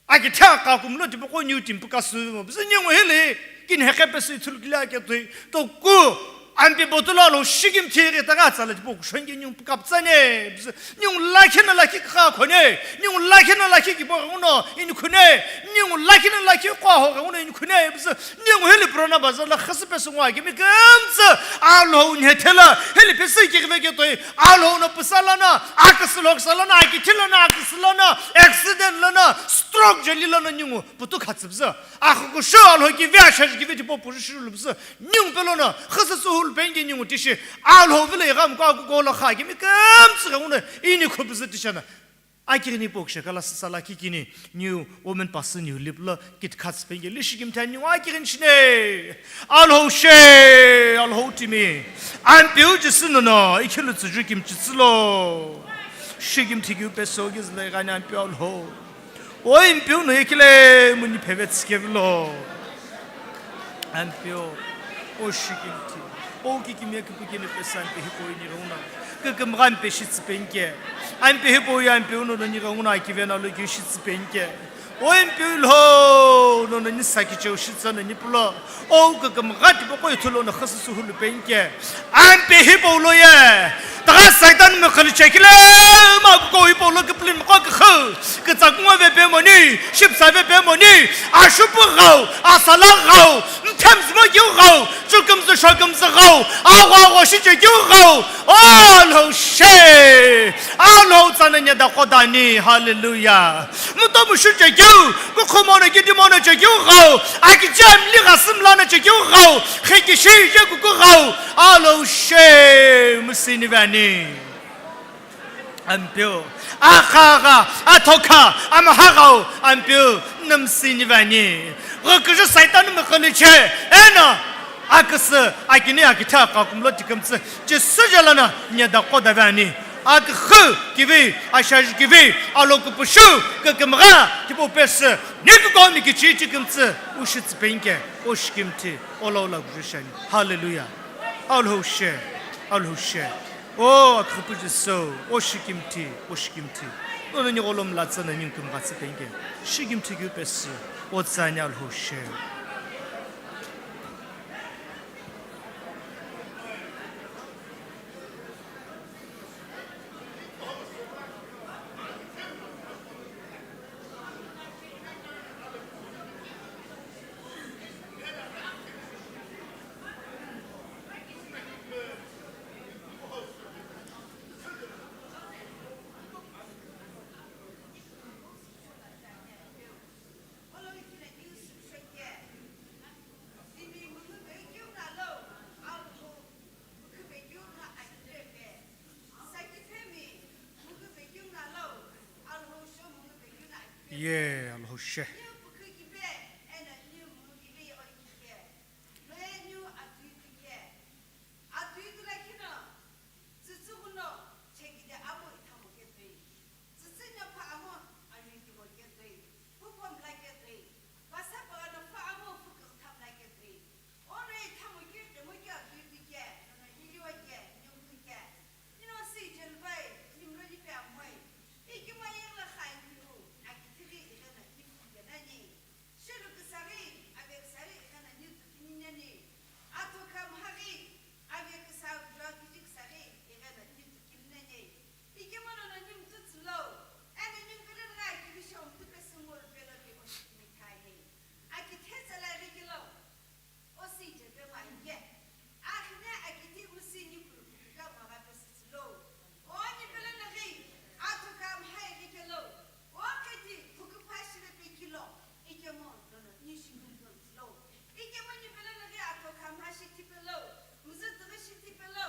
Aki thea kakum lo tipaqo niu timi püka sümo püzü ningu hili. Kini heqe pesü ithulu kile ake toi. Toku. Ampe botulo Alhou shikimthi ghi ta gha tsala tipaqo kushonge ningu püka pütsane püzü. Ningu lakhi na lakhi kha khone, ningu lakhi na lakhi kibo ghenguno inikhune, ningu lakhi na lakhi qo aho ghenguno inikhune, püzü, ningu hili purana baza la khasü pesü ngo akimi kümtsü, Alhou nhethela, hili pesü kighive ketoi, Alhou no püsa lana, aküsü loksa lana, akithi lana, aküsü lana, accident lana, stroke jeli lana ningu putu khatsü püzü, akhukusho Alhou kive ashaji kive tipaqo puju shilu püzü, Ningu pelono, khasü suhulu penge ningu tishi, Alhou vilo ighamkha kuko lo kha kimi kümtsü ghenguno inikhu püzü tishana. Akighini pokishe kala sisa lakhi kini, niu women pastor niu lip lo kit khats penge li shikimthi ani ningu akighini shine. Alhou she, Alhou timi. Ampeu Jisü nono, ikhilu tsüju kimchi tsülo. Shikimthi kiu peso gizle gani Ampeu Alhou. Oi Mpeu no ikile muni pheve tsikevilo. Ampeu, o shikimthi. O kikimiye kipikini pesü Ampeu hipau ningu no kikimgha Ampeu shitsü penike. Ampeu hipau ye Ampeu no ningu no akivena lo keu shitsü penike. O Ampeu lo, no nani sakicheu shitsü no nipu lo. O kikimgha tipaqo ithulu no khasüsü hulu penike. Ampeu hipau lo ye. Taga Saitan mkhali chekile ma ko hipau lo kiplin ko kikhu. Kitsakungo ve pe moni, shipsa ve pe moni, ashupu ghau, asala ghau, mthemzmo keu ghau, chukümzü shokümzü ghau, agho agho shiche keu ghau, Alhou she, Alhou tsana nyeda qodani, hallelujah. Muto mushuche keu, kukhumo no kidimo no che keu ghau, akiche amli ghasümla no che keu ghau, kheki she je kuku ghau, Alhou she, musini vani. Ampeu, akhagha, athokha, amhaghau, Ampeu, nümsini vani. Ghüküzü Saitan mkhali che, eno, aküsü, akini akithe akakumlo tikümtsü, chisü jalana, nyeda qoda vani. Akükhü kivi, ashaji kivi, alokupushu, kikimgha, kipu pesü, nikikomi kichi tikümtsü, ushitsü penike, oshikimthi, ola ola kujishani. Hallelujah. Alhou she, Alhou she. O akhupu Jisü, o shikimthi, o shikimthi. Nono nigholom la tsana ningu kimgha tsü penike. Shikimthi keu pesü, o tsani Alhou she. Ye Alhou she. Shilu küsaghi, ave küsaghi ighi no ni tsükini nani. Atho kha mhaghi, ave küsa vua kiji küsaghi ighi no ni tsükini nani. Ikemu lono ni mtsütsü lo, eno ni mkülü ghi akivi shou mthu pesü ngolu pelo ni oshikini khani. Akithe tsala ighi kelo, osi iche pe ma ighi. Akhine akiti usi ni kulu kutuka mwaga pesü tsülo. O ni pele laghi, atho kha mha ighi kelo. O kheti khukupa shive pe kilo. Ikemu lono ni shi kumtun tsülo. Ikemu ni pele laghi atho kha mha shi tipelo. Mzü tüghi shi tipelo.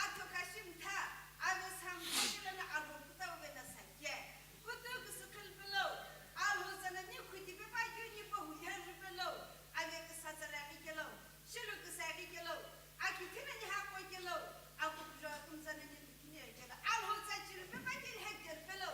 Atho kha shi mtha. Ave sa mtha kelo na alho kuta uve na sa ye. Kutu küsü khilpelo. Alho tsana ni khuti pe pa yu ni pa hu ya ripelo. Ave küsa tsala ighi kelo. Shilu küsa ighi kelo, akithe nani haqo kelo, akukujo akümtsa nani tukini kelo, alhotsa chirpe pa kini hek derpelo,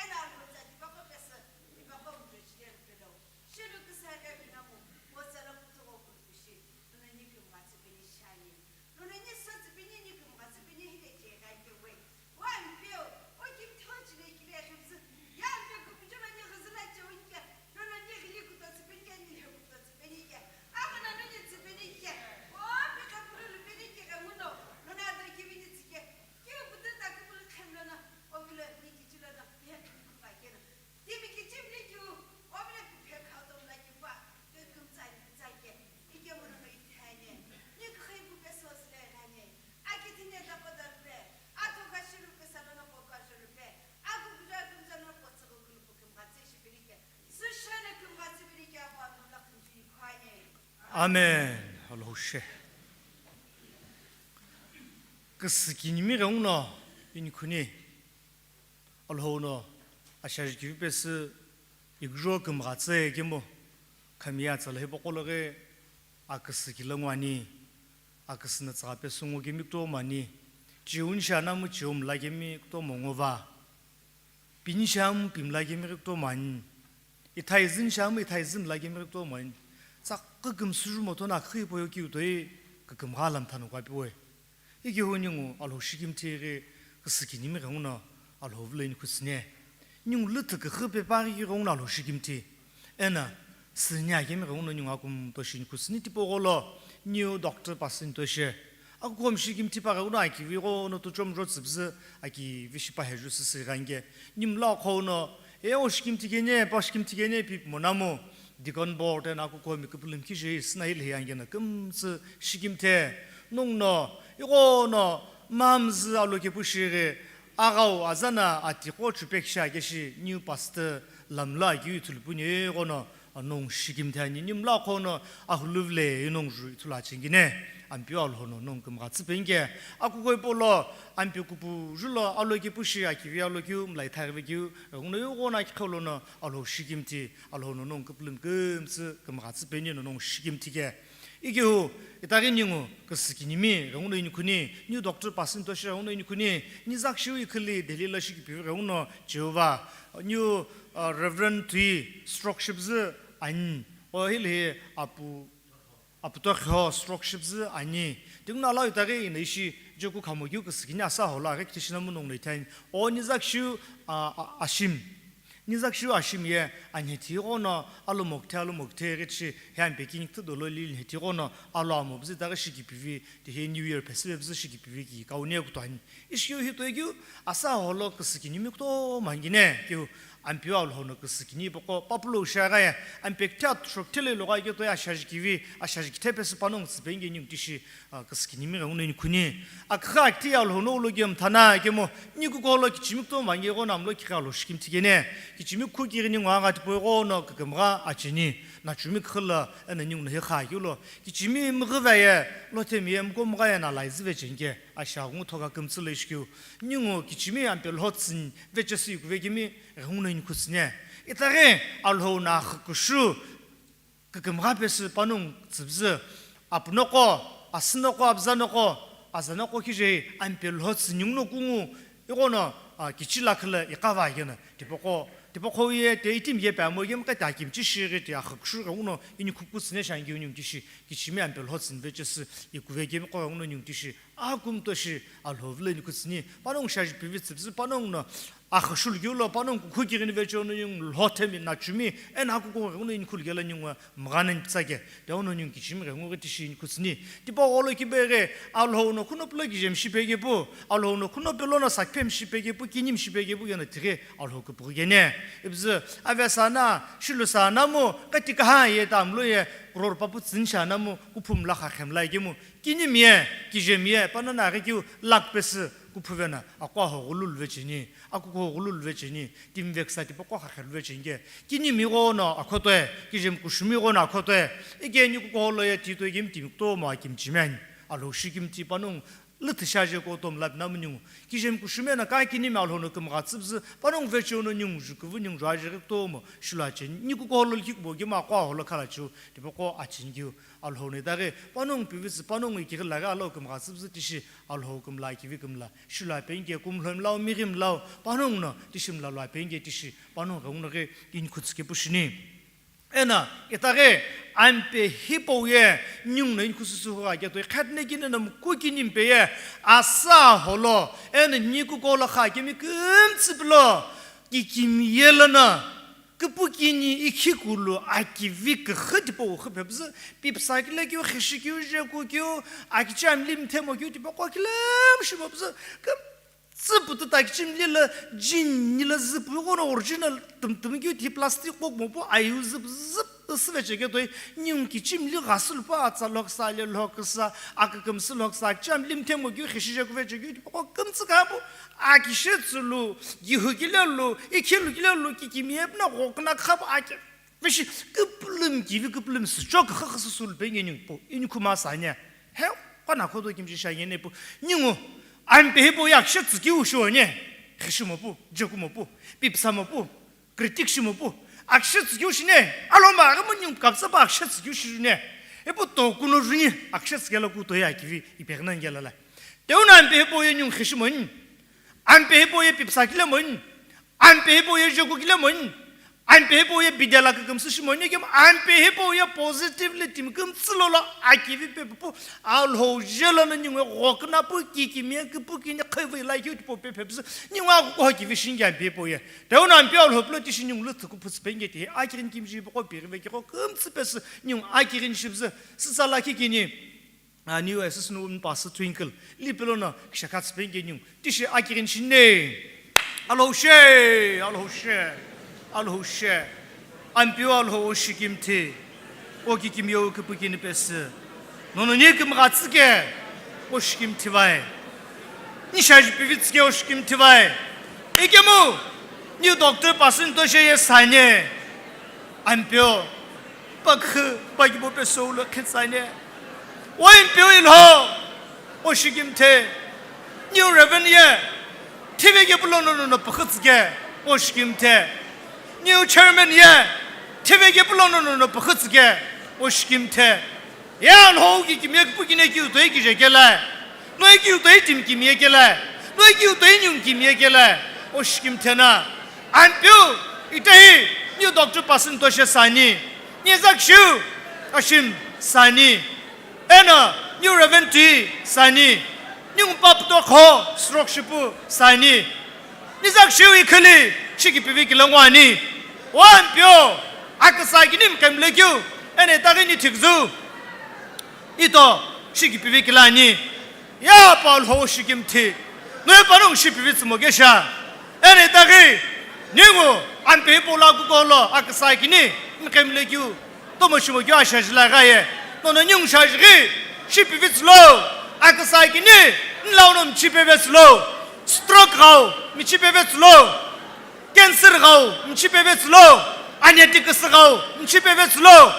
eno alhotsa tipaqo pesü, tipaqo mdrechide rpelo. Shilu küsa ighi kinamu, otsala kutugo kulkushi, nunani kimgha tsüpeni shani. Nunani sa tsüpeni ni kimgha tsüpeni hile je gha kewe. Wa Ampeu, o kimtho chile kile khipsü. Ya Ampeu, kukujo nani ghüzüla che unke, nunani ghili kuto tsüpeni ke, ni le kuto tsüpeni ke. Agha nani tsüpeni ke. O pika pulu lupeni ke ghamuno, nuna do kivini tsike. Kiu putu ta kupulu khemlono, o vilo ni kichilono, ya kini kupa kena. Timi kichimni kiu, o vilo piphe khauto mla kipa, ke kumtsa ni tsake. Ike mono no ithane. Ni khaipu pesos le rane. Akitine takodarpe, atho kashiru pesalono kokashurpe, akukuja kumzano kotsoko kulupu kimghatsi shipirike, sushana kimghatsi pirike apu atola kunjini khwane. Amen. Alhou she. Küsü kinimi ghenguno, pinikhuni. Alhou no, ashaji kivi pesü, ikujo kimghatsi kemu, khamiya tsala hipaqo loghi, aküsü kilo ngwani, aküsü na tsagha pesü ngo kemi kutomo ani, chiu nshi anamu chiu mla kemi kutomo ngo va, pini shi amu pi mla kemi ghi kutomo ani, ithai zü nshi amu ithai zü mla kemi ghi kutomo ani, tsakhi kümsüju moto na akhi poyo kiu toi, kükümgha lamtha no kua piwe. Ikehu ningu Alhou shikimthi ghi küsükinimi ghenguno Alhou vilo inikhu tsüni. Ningu lüthü küxü pepa ghi ghenguno Alhou shikimthi. Ena, süni akemi ghenguno ningu akumtoshi inikhu tsüni tipaugholo, niu doctor Pastor Ntoshi. Akukhomi shikimthi pa ghenguno akivi ghono tuchomjo tsüpzü akivi shipaheju süsü ghange. Nimla khono, e o shikimthi kene, pa shikimthi kene, pip monamu. Deacon board ena akukhomi küpülümkhi je sina hile yange na kümtsü shikimthe. Nungno, ighono, mamzü alokepu shighi, aghau azana atiqo chupek shi akeshi, niu pastor lamla akiu ithulupuni ighono, nung shikimthe ani, nimla khono ahuluvle inung ju ithulu achengine. Ampeu Alhou no nung kümgha tsüpenge, akukhoi polo, ampe kupu julo alokepu shi akivi alokiu, mlai thaghivekiu, ghenguno ighono akiqholono Alhou shikimthi, Alhou no nung küpülüm kümtsü kümgha tsüpeni no nung shikimthi ke. Ikehu, itaghi ningu, küsükinimi, ghenguno inikhuni, niu doctor Pastor Ntoshi ghenguno inikhuni, nizakshiu ikhili Delhi la shikipivi ghenguno Jehovah, niu, uh, Reverend Tui stroke shipzü ani, o hili apu, apu tokho stroke shipzü ani. Tinguna lau itaghi ina ishi joku khamokiu küsükini asa hola aghi kithi shina munung neithani. O nizakshiu, a, a, ashim. Nizakshiu ashim ye, anhethi ghono, alo mokithe, alo mokithe ghi tishi, he ampe kinikithu dolo li anhethi ghono, alo amo bzi taghi shikipivi, tihi New Year phesive bzi shikipivi ki, kauni kutuani. Ishiu hitoikiu, asa holo küsükinimi kuto mangine, kiu, ampeu Alhou no küsükini poko, papulo shagha ye, ampe kithe atusho kithele loga ye toi ashaji kivi, ashaji kithe pesi panong tsüpenge ningu tishi, a, küsükinimi ghenguno inikhuni. Akha akiti Alhou no ulo gem thana kemo, niku kolo kichimi kuto mangi ghono amlo kikha Alhou shikimthi kene. Kichimi khu kighi ningu agha tipoi ghono kükümgha acheni. Nachumi khüla, ena ningu no hekha kiulo. Kichimi mghiva ye, lothemi ye, mkomgha ye na laizi vechenge. Asha gungu thoka kümtsü lo ishikiu. Ningu kichimi ampe lhotsün, vechesi ikuvekemi, ghenguno inikhu tsüni. Itaghi, Alhou no akhüküshu, kükümgha pesü panongu tsüpzü, apunoqo, asünoqo, abzanoqo, azanoqo khijei, ampe lhotsü ninguno kungu, ighono, a, kichi lakhüla iqava yena, tipaqo, tipaqo ye, te itimi ye pe amo ye mqe te akimchi shighi te akhüküshu ghenguno inikhu kutsüni shangi uningu kishi, kichimi ampe lhotsü vechesi, ikuvekemi qo ghenguno ningu kishi, akumtoshi, Alhou vilo inikhu tsüni, panongu shaji pivi tsüpzü, panongu no, akhüshu lukiu lo, panongu kukhu kighini vecho no ningu lhothemi nachumi, ena akuko ghenguno inikhu lukela ningu mghanani pitsake, pe ono ningu kichimi ghengu ghi tishi inikhu tsüni. Tipaqo lo kibeghi, Alhou no khuno pelo kijemi shipekepu, Alhou no khuno pelo no sakphemi shipekepu, kinimi shipekepu yena tighi Alhou küpüghü kene. Ibzü, ave sana, shilu sana mu, kati kaha ye tamlo ye, kuror papu tsüni shana mu, kuphu mla khakhe mla ikemu, kinimi ye, kijemi ye, panonaghi kiu, lak pesü, kuphu vena, akwa ho ghulul vecheni, akuko ghulul vecheni, timi veksa tipaqo khakhe luvechenge, kinimi ghono akhotoe, kijemi kushumi ghono akhotoe, ikeni kuko lo ye titoi kemi timi kutomo akimchi meni, Alhou shikimthi panongu, lüthü shaje ko tom lapi namu ningu, kijemi kushumi na ka kinimi Alhou no kümgha tsüpzü, panongu vecho no ningu ju kuvu ningu ju aje kutomo, shilo acheni, niku kolo liki kubo kemi akwa holo khalachiu, tipaqo acheni kiu, Alhou no itaghi, panongu pivitsü, panongu ikighi laghi alo kümgha tsüpzü tishi, Alhou kümla, kivi kümla, shilo apenge, kumlhomi lau, mighi mlau, panongu no, tishi mla lo apenge, tishi, panongu ghenguno ghi, inikhu tsükepu shini. Ena, itaghi, ampe hipau ye, ningu no inikhu süsü hugha ketoi, khatne kine no mku kinimi pe ye, asa holo, ena niku kolo kha kemi kümtsü pelo, kikimi ye lono, Küpükini ikhikulu akivi küxü tipau xü phepüzü, pipsa kile keu, xeshi keu, jeku keu, akichimli mthemo keu tipaqo kilemu shimo püzü, kümtsü pututa akichimli la jini la züpu ighono original tümtüm keu ti plastic kok mopu ayu züp züp süvecheketoi, ningu kichimli ghasü lupa atsa lhoksa, ale lhoksa, akükümsü lhoksa, akichimli mthemo keu, xeshi jeku vechekeu tipaqo kümtsü khapu, akishe tsülu, Gihu kilelu, ikhilu kilelu, kikimiye püna ghoküna khapü ake. Vishi küpülüm kivi küpülüm süchok khakha süsü lupenge inikhu, inikhu masa anye. He, kona khodo kimchi shanye ne pu. Ningu, ampe hipau ye akishe tsükeu shi anye. Xeshi mopu, jeku mopu, pipsa mopu, critic shi mopu. Akishe tsükeu shi ne, aloma aghi mo ningu kapsa pa akishe tsükeu shi ne. Ipu tokuno juni, akishe tsükela kutoye akivi, ipegna ngela la. Teuna ampe hipau ye ningu xeshi moni. Ampe hipau ye pipsa kile moni. Ampe hipau ye jeku kile moni. Ampe hipau ye bidela kükümsü shimoni kemu, ampe hipau ye positively timi kümtsü lolo akivi pepupu, Alhou jelo no ningu ghoküna pu kikimiye küpu kini khüvü ila keu tipau pepepüzü, ningu aghoko kivi shingi ampe hipau ye. Teu no ampe Alhou pulo tishi ningu lüthu kuphutsü penge ti, akirin kimji poko pirive kiko kümtsü pesü, ningu akirin shipüzü, sütsala kikini. A, niu assistant woman pastor Twinkle, lipelo no kishakha tsüpeni kenu, tishi akirin shine. Alhou she, Alhou she, Alhou she. Ampeu Alhou o shikimthi, o kikimiye küpükini pesü. Nono ni kümghatsü ke, o shikimthi vai. Ni shaji pivitsü ke, o shikimthi vai. Ikemu, niu doctor pastor nto she ye sane. Ampeu, pakhu, pakibo pesü lo khetsane. O Ampeu Alhou, o shikimthe. Niu Reverend ye, thive ke pulo nono no pakhutsü ke, o shikimthe. Niu Chairman ye, thive ke pulo nono no pakhutsü ke, o shikimthe. Ye Alhou kikimiye küpükini kiu toi kije kela. Noi kiu toi timi kimiye kela. Noi kiu toi ningu kimiye kela. O shikimthe na. Ampeu, itehi, niu doctor pastor nto she sani. Ni zak shiu, ashim sani. Eno, niu Reverend tui sani. Ningu paputo kho, stroke shipu sani. Ni zak shiu ikhili, shikipivi kila ngwani. O Ampeu, aküsa kini mkemle kiu, eno itaghi ni thikzu. Ito, shikipivi kila ani. Ya pa Alhou shikimthi. Noi panongu shipivitsü mo kesha. Eno itaghi, ningu, ampe hipau lo akukolo, aküsa kini, mkemle kiu. Tomo shimo keu ashaji la gha ye. Nono ningu shaji ghi, shipivitsü lo. Aküsa kini, nlau no michi pevetsü lo. Stroke ghau, michi pevetsü lo. Cancer ghau, michi pevetsü lo. Aniati küsü ghau, michi pevetsü lo.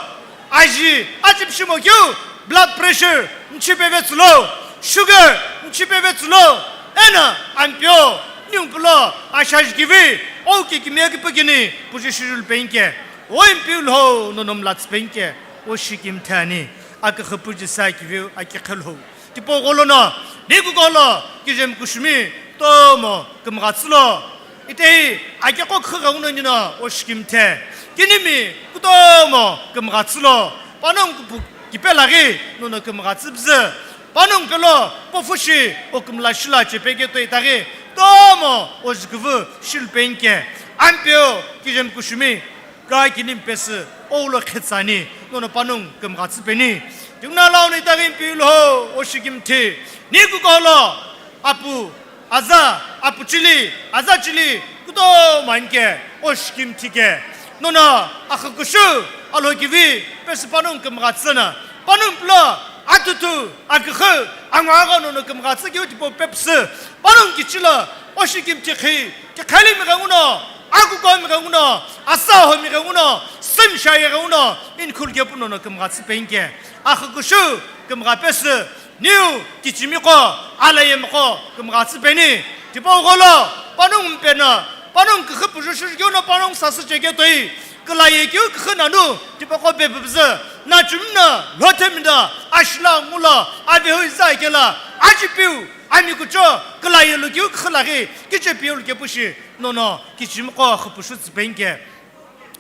Aji, aji pishimo keu, blood pressure, michi pevetsü lo. Sugar, michi pevetsü lo. Eno, Ampeu, ningu pulo, ashaji kivi, o kikimiye küpükini, puji shijulu penke. O Ampeu Alhou nono mlatsü penke, o shikimthe ani, aküxü puji sa kiveu, akikhe Alhou. Tipau gholo no, ni kukolo, kijemi kushumi, tomo, kümghatsü lo. Itehi, akeko khü ghenguno nino, o shikimthe. Kinimi, kutomo, kümghatsü lo. Panongu kupu kipela ghi, nono kümghatsü püzü. Panongu pelo, pofushi, o kümla shila chepe ke toi itaghi, tomo, o jiküvü, shilu penke. Ampeu, kijemi kushumi, Ka kini mpesü, oulo khetsani, nono panongu kümghatsü peni. Tinguna lau ni taghi mpilo, o shikimthi. Ni kukolo, apu, aza, apu chili, aza chili, kutomo anke, o shikimthi ke. Nono, akhukushu, alokivi, pesü panongu kümghatsü na. Panongu plo, atutu, akükhu, angwa agha nono kümghatsü keu tipau pepsü. Panongu kichilo, o shikimthi khi, kikhali mighenguno, akuko mighenguno, asaho mighenguno, simsha yeghenguno, inkhul kepu nono kümghatsü penke. Akhukushu, kümgha pesü, niu, kichimiqo, alayemiqo, kümghatsü peni. Tipau gholo, panongu mpeno, panongu kükhu puju shuju keuno panongu sasü cheke toi. Külaye keu kükhu nanu, tipaqo pepüpüzü, nachumino, lothemino, ashila ngulo, avehu iza kela, ajipiu, amikucho, külaye lu keu kükhu laghi, kichepiu lu kepushi, nono, kichimiqo, khupushu tsüpenke,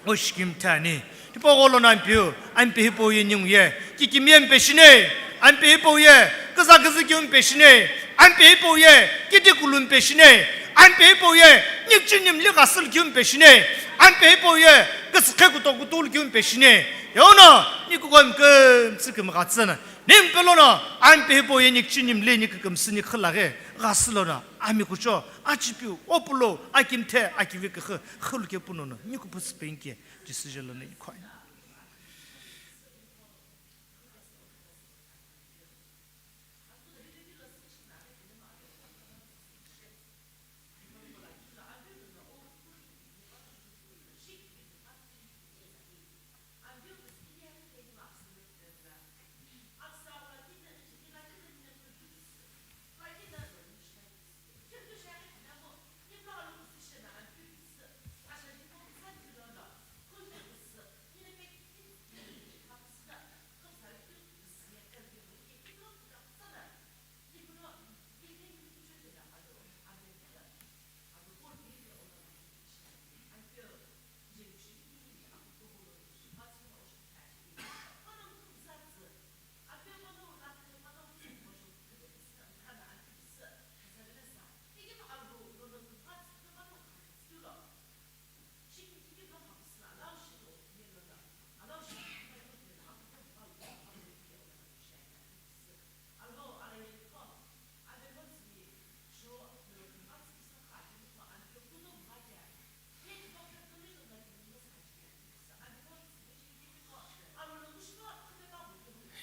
o shikimthi ani. Tipaqo lono ampiu, ampe hipau ye ningu ye, kikimiye mpeshine, ampe hipau ye, küza küzü keu mpeshine, ampe hipau ye, kiti kulu mpeshine, ampe hipau ye, nikchi nimli ghasülu keu mpeshine, ampe hipau ye, küsükhe kuto kutulu keu mpeshine. Yeuno, ni kuko mkümtsü kümghatsü na. Ni mpelono, ampe hipau ye nikchi nimli ni kükümsü ni khülaghi, ghasülu no, amikucho, achipiu, opulo, akimthe, akivi kükhu, khulu kepu nono, ni kupusü penke, decision lono ni khoi.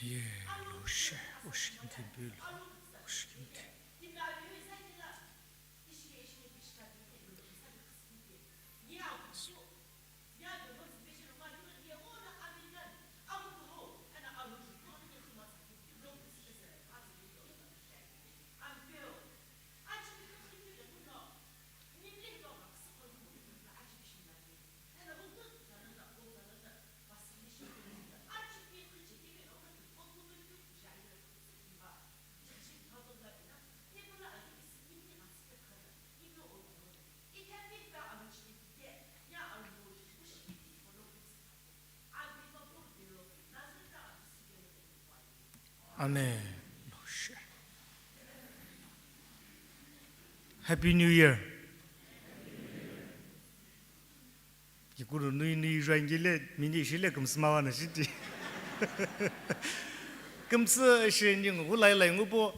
Ye lo she, o shikimthi bilo, o shikimthi. Amen. Happy New Year. Kikuru nui nui juangile, mini shile kumsmawa na shiti. Kumsü shi ningu hulai lai ngupo.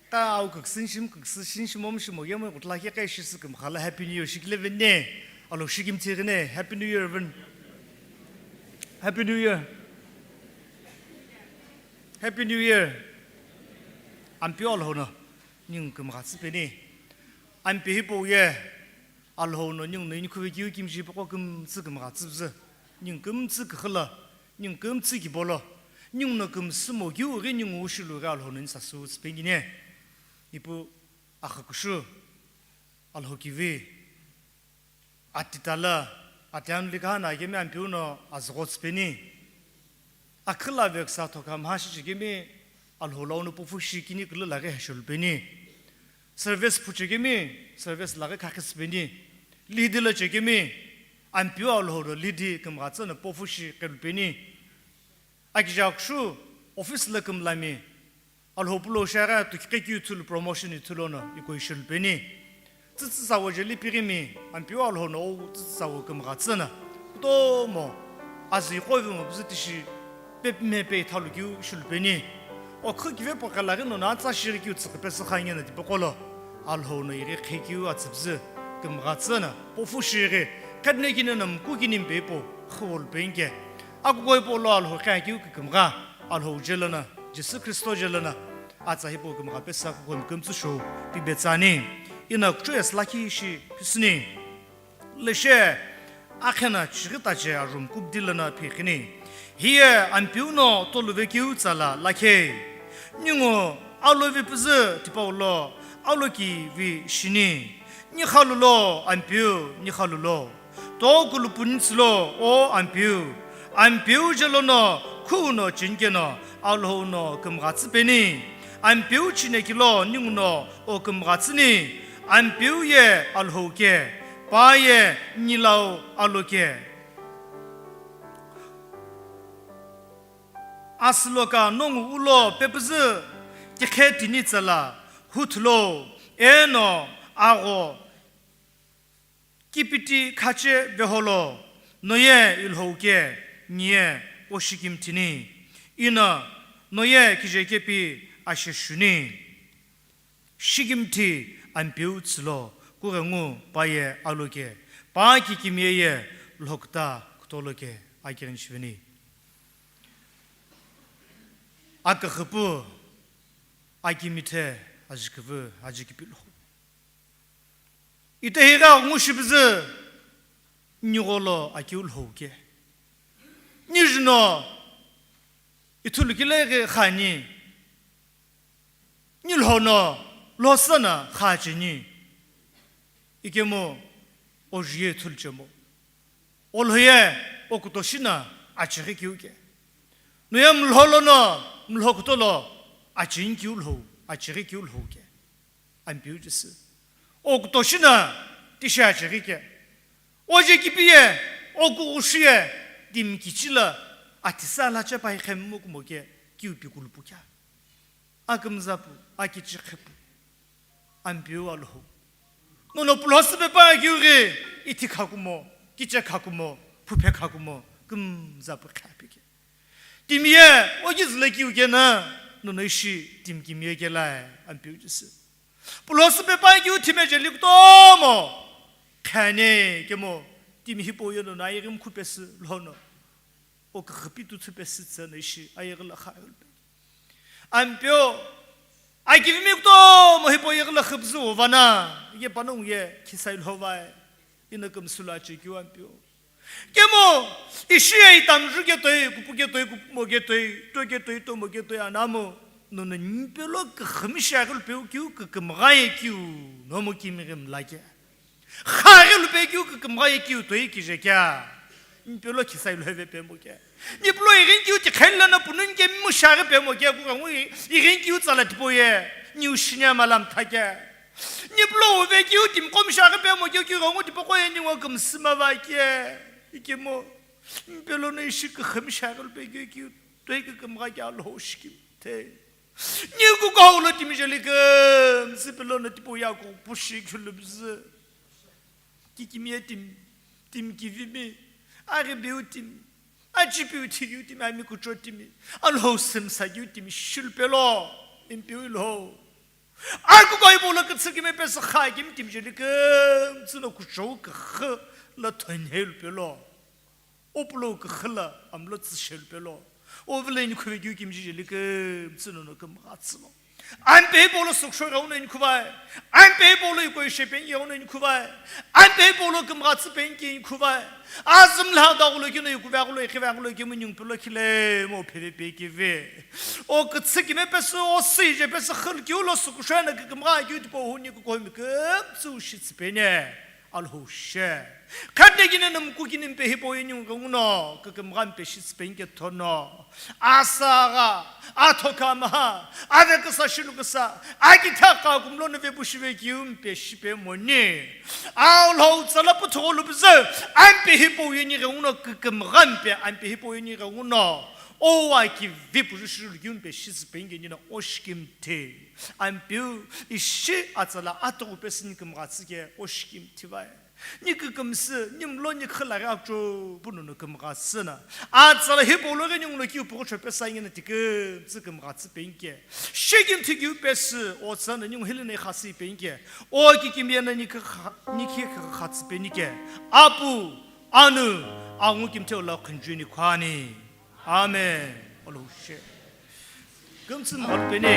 Ta au küksin shim, küksin shim, om shimo, yemo kutla ke kai shi süküm khala Happy New Year shikile vene. Alo shikim tigine, Happy New Year vin. Happy New Year. Happy New Year. Ampeu Alhou no, ningu kümgha tsüpeni. Ampeu hipau ye, Alhou no, ningu no inikhuve kiu kimji poko kümtsü kümgha tsüpzü. Ningu kümtsü kükhüla. Ningu kümtsü kibolo, ningu no kümsümo keu ghi ningu ushulu ghi Alhou no ni sasü tsüpeni ne. Ipu akha kushu, Alhou kivi, atitala, atianu likha na kemi Ampeu no azügho tsüpeni. Akhila veksa thoka mhashi chekemi Alhou lau no pufu shi kini kulu laghi heshulupeni. Service phu chekemi, service laghi khakhisipeni. Lidi lo chekemi, Ampeu Alhou lo lidi kümgha tsü no pufu shi qelupeni. Akija kushu, office lo kümlami, Alhou pulo shagha tukiqe kiu thulu promotion ithulu no iko ishulupeni. Tsütsü tsawo jeli pighimi, Ampeu Alhou no ou tsütsü tsawo kümgha tsü na. Kutomo, azü iqo vimo püzü tishi, pepime pe ithalu kiu shulupeni. Okhü kive pokela ghi no na tsa shiri kiu tsüqi pesü kha nge na tipekolo. Alhou no ighi qhe kiu atsüpzü kümgha tsü na. Pufu shiri, khadne kine na mku kini mpe ipo, khüwolupeni ke. Akukoi polo Alhou qhe kiu kükümgha, Alhou jelo na, Jisü Khristo jelo na. Atsa hipau kümgha pesü akukoi mkümtsü shou, pibetsani. Ina kuchu eslaki shi pisini. Leshe, akhena chighi tache arum kubdi lana phikhini. Hiye Ampeu no toluve kiu tsala lakhe. Ningu alovi püzü tipau lo, alokivi shini. Nikhalu lo, Ampeu, nikhalu lo. Tokulu punitsü lo, o Ampeu. Ampeu jelo no, khu no chinke no, Alhou no kümgha tsüpeni. Ampeu chinekilo ningu no o kümgha tsüni. Ampeu ye Alhou ke, pa ye nilau alo ke. Asüloka nongu ulo pepüzü tikhe tini tsala huthulo eno agho kipiti khache veholo, noye Ilhou ke, niye oshikimthini, ino noye kijekepi ashe shuni. Shikimthi Ampeu tsülo, kughengu pa ye alo ke, pa kikimiye ye lhokta kutolo ke, akighin shiveni. Aküxüpu, akimithe, ajiküvü, ajikipilo. Itehigha ngu shipüzü, nigholo akeu Lhou ke. Nijino ithulu kile ghi khani. Nilhono lhosana khacheni. Ikemu ojuye ithulu chemo. Olhoye okutoshina achighi kiu ke. Noye mlholono mlhokutolo acheni kiu Lhou, achighi kiu Lhou ke. Ampeu Jisü. Okutoshina tishi achighi ke. Oje kipiye, oku ushiye, timi kichila, atisa lacha pai khemmu kumo ke, kiu pikulupu kya. Akümzapu, akichi khepu. Ampeu Alhou. Nono pulhosi pepa kiu ghi, ithi khakumo, kiche khakumo, phuphe khakumo, kümzapu khapi ke. Timiye, oki züle kiu kena, nono ishi timi kimiye kelai, Ampeu Jisü. Pulhosi pepa kiu thime jeli kutomo, khane kemo, timi hipau ye nono ayeghi mkhu pesü Lhou no. O kükhipi tuthu pesü tsü no ishi, ayeghi la kha yolpe. Ampeu, akivimi kutomo hipau ye ghila xüpüzü uvana, ye panongu ye khisai lhovai, ino kümsü lo achekeu Ampeu. Kemu, ishi ye itamju ketoi, kupu ketoi, kupumo ketoi, to ketoi, tomo ketoi, anamu, nono nipelo küxümi shiaghi lupeu keu kükümgha ye keu, nomu kimighi mla kea. Xaghi lupe keu kükümgha ye keu toi kije kea. Nipelo khisai lhove pemo kea. Nipelo ighinikeu tikhel lono punun kemimu shiaghi pemo kea, kughengu i-, ighinikeu tsala tipau ye. Niu shinia malam tha kea. Nipelo uve keu timi qomu shiaghi pemo kea, kughengu tipaqo ye ningu kümsü mava kea. Ikemu. Nipelo no ishi küxümi shiaghi lupe keu keu toi kükümgha kea Alhou shikimthi. Niu kukuhau lo timi jeli kümsü pelo no tipau ye kupushi khulubzü. Kikimiye timi, timi kivimi, aghibeu timi, achipiu thikeu timi, ami kucho timi, Alhou sümsakeu timi, shilu pelo, Ampeu Alhou. Akuko ipu lo kütsü kime pesü kha kimi timi jeli kümsü no kuchou küxü lo thonhelu pelo. Opulo küxü lo, amlo tsüshelu pelo. Ovilo inikhuve keu kimiji jeli kümsü nono kümgha tsülo. Ampeu hipau lo sükusho ighenguno inikhuvai. Ampeu hipau lo ikoyi shepeni ighenguno inikhuvai. Ampeu hipau lo kümgha tsüpeni ke inikhuvai. Azü mlha daghulo keno ikuve aghulo ikhive aghulo kemu ningu pelo khile mo pheve pe kive. O kütsü kime pesü, o süje pesü khil keu lo sükusho eno kükümgha keu tipau huni kukomi kümtsü shitsüpeni. Alhou she. Khatne kine numuku kini mpe hipau ye ningu ighenguno, kükümgha mpe shitsüpeni ke thono. Asagha, athokamaha, ave küsa shilu küsa, akitha kha kumlo nove pushive keu mpe shipe moni. Alhou tsala puthugho lupüzü, ampe hipau ye ningu ighenguno kükümgha mpe, ampe hipau ye ningu ighenguno. Owa kivi puju shilu keu mpe shitsüpeni ke nino oshikimthi. Ampeu, ishi atsala atughu pesü ni kümgha tsü ke oshikimthi vai. Ni kükümsü, ni mlo ni khilaghi akucho puno no kümgha tsü na. Atsala hipau lo ghi ningu lo kiu pughucho pesü angina tikümtsü kümgha tsüpeni ke. Shikimthi keu pesü, o tsü no ningu hili no ikhasüpeni ke. O kikimiye no ni kükha-, ni kükha tsüpeni ke. Apu, Anu, Angu kimthi lo khunju ni khwani. Amen. Alhou she. Kümtsü mghalu peni.